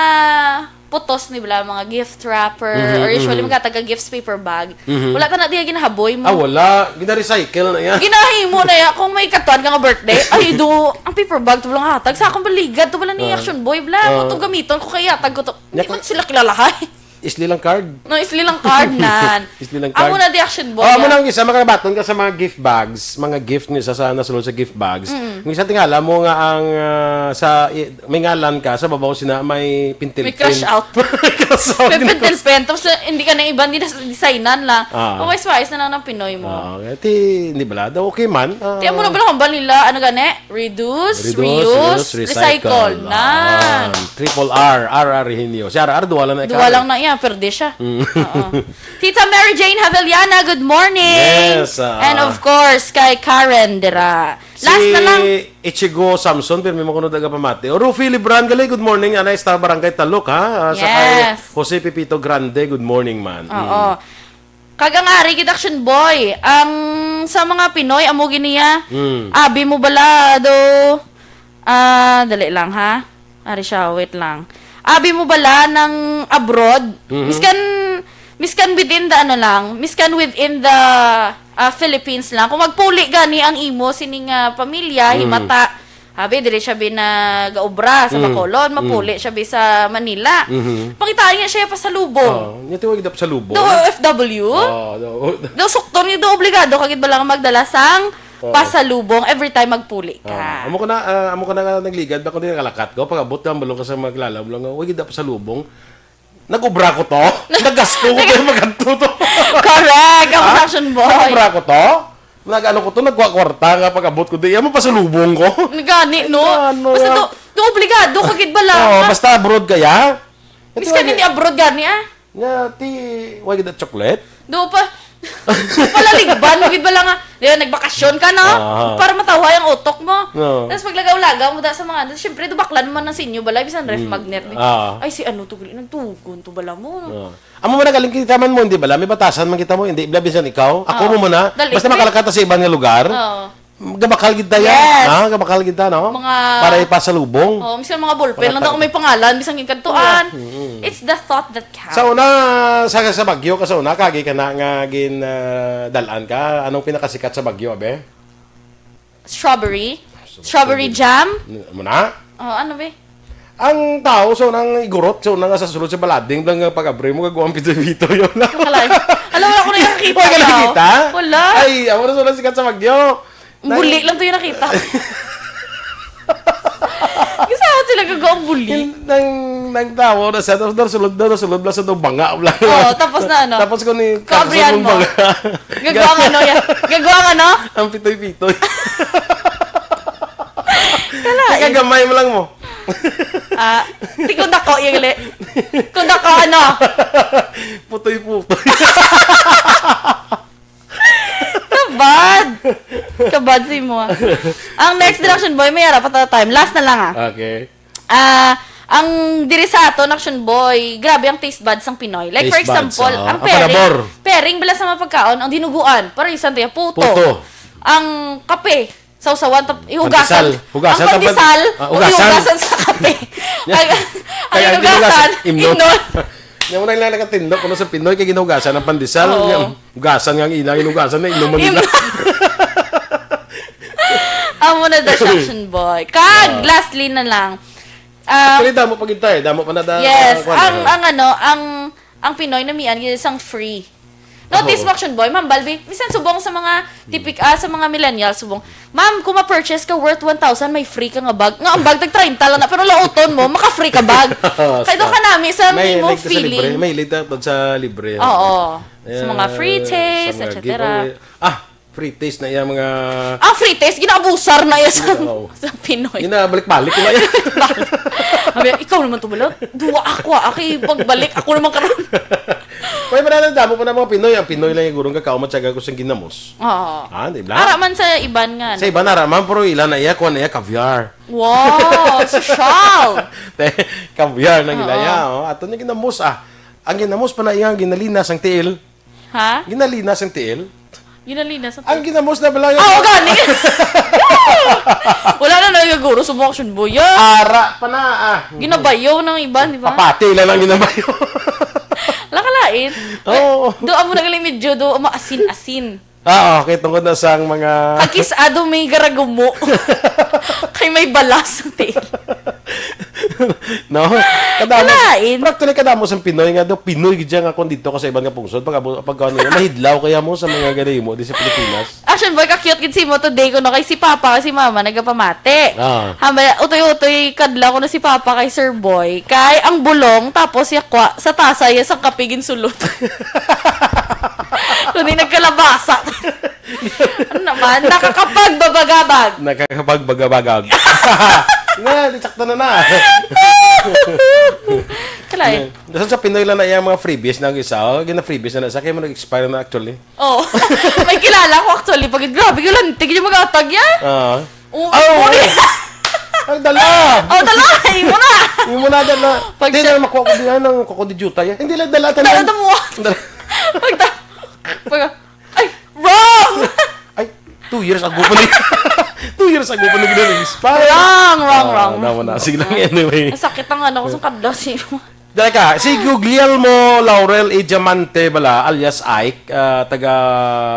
putos ni bala, mga gift wrapper, Mhm, or usually mhm. Magkataga gifts paper bag. Mhm. Wala ta na diya ginahaboy mo. Ah, wala. Gina-recycle na yan. Ginahimo na yan. Kung may katuan ka nga birthday, ay, do, ang paper bag to lang hatag. Sa akong baligad, to wala ni Ah. Action Boy, bla. Ah. Ito gamiton ko kaya, tag ko to. Hindi Nya- man sila kilalahay. Isli lang card. No, isli lang card nan. Isli lang Amo card. Na di action boy, Oh, amo ah. Na ang isa, makabaton ka sa mga gift bags, mga gift ni sa, sa nasulod sa gift bags. Mm. Ang isa tingala mo nga ang, ah, sa, i-, may ngalan ka, sa babaw sina may pintil May crush pen. Out. May crush out. May pintil pen. Tapos, eh, hindi ka na iba, hindi na designan lang. Ah. Pawais-wais na lang ng Pinoy mo. Ah, ti, hindi bala daw okay man. Ah. Ti, amo na ba lang hambal nila, ano gani? Reduce, Reduce, reuse, reuse, recycle. Recycle. Nan. Ah, triple R, R R Hinyo. Si R R, duwa lang na Duwa ikaw. Lang na iya, perde siya. Mm. Oo. Tita Mary Jane Haveliana, good morning. Yes, ah. And of course, kay Karen Dira. Si Last na lang. Ichigo Samson, pirmi mo kuno daga pamati. O, Rufi Libran, gali, good morning. Anay sa Barangay Talok, ha? Ah, sa kay Yes. Jose Pepito Grande, good morning, man. Oo. Mm. Kag ang ari gid action boy, ang sa mga Pinoy, amo gini ya, Mm. abi mo bala do, ah, dali lang ha. Ari siya, wait lang. Abi mo bala ng abroad, Mhm. miskan, miskan within the ano lang, miskan within the, ah, Philippines lang. Kung magpuli gani ang imo sining, ah, pamilya, Mm. himata, Abi, diri siya bi nagaobra sa Mm, Bacolod, mm. Mapuli siya bi sa Manila. Mhm. Pangitaan niya siya pasalubong. Oh, niya tiwag daw pasalubong. Do O F W? Oh, do, Do sukton niya do obligado kagid bala nga magdala sang Oo. Pasalubong every time magpuli ka. Oh, amo ko na, ah, amo ko na nga nagligad ba kundi nakalakat ko pag-abot ka ang balong ka sa maglalaw lang, "Uy, gid pasalubong." Nag-obra ko to? Nagasto ko kaya maganto to? Correct! Ang Ha? Fashion boy. Nag-obra ko to? Nag-ano ko to? Nagkuha kwarta nga pag-abot ko. Di, yan mo pasalubong ko. Nagani, no? Ano Basta yan? Do, do obligado ka gid bala. Oo, nga basta abroad kaya. Miss ka hindi abroad gani, ah. Nga, ti, why the chocolate? Do pa. Palaligban mo gid bala nga. Di ba, nagbakasyon ka, no? Ah. Para matawa yung utok mo. No. Tapos paglagaw-lagaw mo da sa mga, siyempre, dubaklan mo na sa inyo bala, bisan ref Mm. magnet. Ah. Ay, si ano to, gali, nagtugon to bala mo, no? Ah. Amo man nagaling kita man mo, hindi bala? May batasan man kita mo, hindi bala bisan ikaw. Ako Oo. mo muna. Dali, Basta hindi. Makalakata sa iban nga lugar. Oo. Gabakal gid ta yan. Yes. Ha? Gabakal gid ta, no? Mga Para ipasalubong. Oh, misan mga ballpen lang Mga daw may pangalan, bisan gid kadtuan. Mm. It's the thought that counts. Sa una, sa, sa Baguio ka sa una, kagi ka na nga gin, ah, dalan ka. Anong pinakasikat sa Baguio, abe? Strawberry? Strawberry jam? N-, mo na? Oh, ano, be? Ang tao, so, nang igurot, so, nang sa sulod sa balading, blang nga pag-abri mo, gagawang pitoy-pitoy yun. Nakalay. Alam mo, wala ko na yung nakita, Wala ka tao. Nakita? Wala. Ay, ako na, so, nang sikat sa Baguio. Ang buli lang to yung nakita. Gusto ako sila gagawa ang buli. Yung nang, nang tao na siya, tapos nasulod na, nasulod na sa daw banga, bla. Oo, tapos na ano? Tapos ko ni Kabrihan Carson mo. Banga. Gagawa ang ano yan? Gagawa ang ano? Ang pitoy-pitoy. Kala, Teka, eh. Gamay mo lang mo. Ah, di kung dako, yung li-, kung dako, ano? Putoy-putoy. Kabad! Kabad si mo, ah. Ang next direction, boy, may ara pa ta time. Last na lang, ah. Okay. Ah, ang diri sa aton, action boy, grabe ang taste buds sang Pinoy. Like, for Taste buds, example, ah. Ang Ang pairing, panabor. Pairing bala sa mga pagkaon, ang dinuguan, para isang tayo, puto. Puto. Ang kape, Sawsawan, tap-, ihugasan. Pandesal. Hugasan Ang ang pan-, pandesal, ah, o hugasan. Ihugasan sa kape. Ang, ang Kaya ang inugasan, ginugasan, imnon. Imnon. Yan mo na lang nakatindog, kuno sa Pinoy, kay ginugasan ang pandesal. Oo. Nga, hugasan nga ang ilang, inugasan na, inuman nila. Imnon. Amo na daw siya, Action Boy. Kag, Ah. lastly na lang. Um, Actually, damo pa gid tayo. Damo pa na da-, yes, ang, kuwan, ang, eh. ang ano, ang, ang Pinoy namian gid sang free. Notice Oo. mo, Action Boy, Ma'am Balbi, bisan subong sa mga tipik-, ah, sa mga millennials, subong, "Ma'am, kung ma-purchase ka worth one thousand, may free ka nga bag." Nga, ang bag tag treinta lang na, pero lauton mo, maka-free ka bag. Kay doon ka nami sa May imo hilig ka sa libre, feeling. may hilig ka sa libre. Oo. Sa mga free Eh, taste, sa mga et cetera. giveaway. Ah, free taste na iya mga Ah, free taste, ginaabusar na iya sa, Oo. sa Pinoy. Ginabalik-balik na iya. Sabi, "Ikaw naman to, bala. Duwa ako, ah. Aki, pagbalik, ako naman karon." May mananadamo pa na mga Pinoy. Ang Pinoy lang yung gurong kakao, matyaga ko siyang ginamos. Oo. Ah, di ba? Ara man sa iban nga, Sa no? iban, ara man, pero ila na iya, kuha na iya, caviar. Wow, sosyal. Te, caviar na gila Oo. iya, oh. Ato na ginamos, ah. Ang ginamos pa na iya, ang ginalinas ang tiil. Ha? Ginalinas ang tiil. Ginalinas ang Ang tiil. ginamos na bala yung Ah, oh, gani. Wala na nagaguro sa mga Action Boy, ah. Ara pa na, ah. Ginabayaw ng iba, di ba? Papati lang ang ginabayo. Lakalain. Oo. Do, amo na gali medyo do, maasin-asin. Ah, okay. Tungkol na sang mga Kag kis-a do may garagumo. Kay may balas ang tiil. No? Kadamo. Kalain. Pero actually, kadamo sang Pinoy nga do, Pinoy gid siya nga kung dito ka sa iban nga pungsod, pag, pag ano, mahidlaw kaya mo sa mga gani mo di sa Pilipinas. Action Boy, ka-cute gid si mo today kuno kay si Papa kag si Mama nagapamati. Ah. Hambal, utoy-utoy kadlaw kuno si Papa kay Sir Boy. Kay ang bulong, tapos yakwa, sa tasa, ya sang kape ginsulot. Kundi nagkalabasa. Ano naman? Nakakapagbabagabag. Nakakapagbagabagag. Na, di sakto na na. Kalain. Dasan sa Pinoy lang na iyang mga freebies na ang isa, oh, gina-freebies na na sa kaya mo nag-expire na actually. Oh. May kilala ko actually. Pag grabe, galante gid yung mag-atag yan. Ah. Oh, Oh, oh. Ang dala! Oh, dala! Imo na! Imo na, dala. Pag Di siya na makuha ko diyan ang kuko di juta yan. Hindi lang dala, Dala tanan. na mo. Dala. Pag ta-, pag, ay, wrong! Ay, two years ago pa ni. Two years ago pa ni gina-expire. Wrong, wrong, Ah, wrong. Naman na. Sige lang, anyway. Ang sakit ang ano ko sa kadlas, eh. Dali ka, si Guglielmo Laurel A. Diamante bala, alias Ike, ah, taga,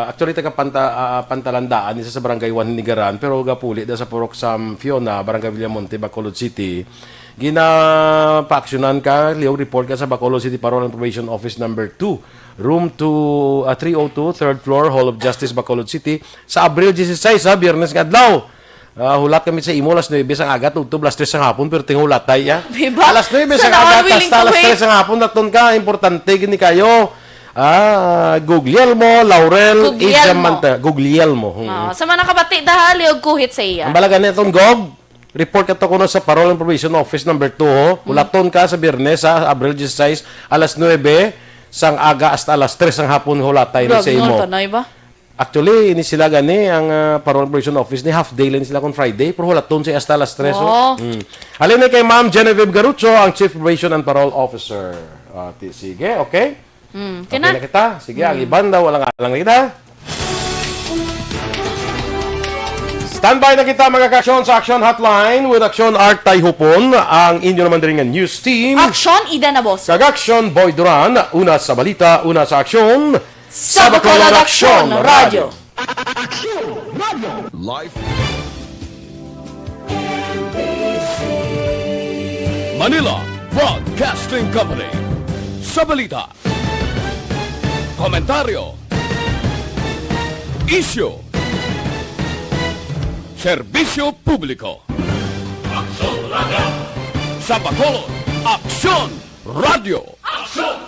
actually taga Panta-, ah, Pantalandaan, isa sa Barangay One Hinigaran, pero gapuli da sa Purok Sam Fiona, Barangay Villamonte, Bacolod City. Ginapaaksyonan ka, liog report ka sa Bacolod City Parole and Probation Office number two, room two, ah, three oh two, third floor, Hall of Justice, Bacolod City, sa Abril dieciséis, ha, Biyernes nga adlaw. Ah, hulat kami sa imo alas nuebe sang aga, tubtob alas tres sang hapon, pero tinghulatay, ya. Di ba? Alas nuebe sang Sana aga, all willing hasta to alas wait. tres sang hapon, naton ka, importante gini kayo. Ah, Guglielmo, Laurel, Guglielmo. Ija Manta-, Guglielmo. Hmm. Ah, sa mga nakabati, dahali og kuhit sa iya. Ang balagan niya itong Gog, report ka to kuno sa Parole and Probation Office number two, ho. Hmm. Hulaton ka sa Biyernes, ha, Abril dieciséis, alas nuebe sang aga hasta alas tres sang hapon, hulatay ni Grabe, sa imo. no, tanay ba? Actually, ini sila gani, ang, ah, Parole Probation Office ni half day lang sila kung Friday, pero hulaton siya hasta alas tres, oh. Wow. Mm. Halin na kay Ma'am Genevieve Garucho, ang Chief Probation and Parole Officer. Ah, ti-, sige, okay? Mm, Okay kina? na kita. Sige, ang Mm. iban daw, walang alang na kita. Standby na kita, mga ka-aksyon, sa Action Hotline with Aksyon Art Tayhupon, ang inyo naman diri nga news team. Aksyon, Ida Nabos. Kag Aksyon, Boy Duran. Una sa balita, una sa aksyon. Sa Bacolod Aksyon Radyo. Live. Manila Broadcasting Company. Sa balita, komentaryo, isyu, serbisyo publiko. Aksyon Radyo. Sa Bacolod, Aksyon Radyo. Aksyon!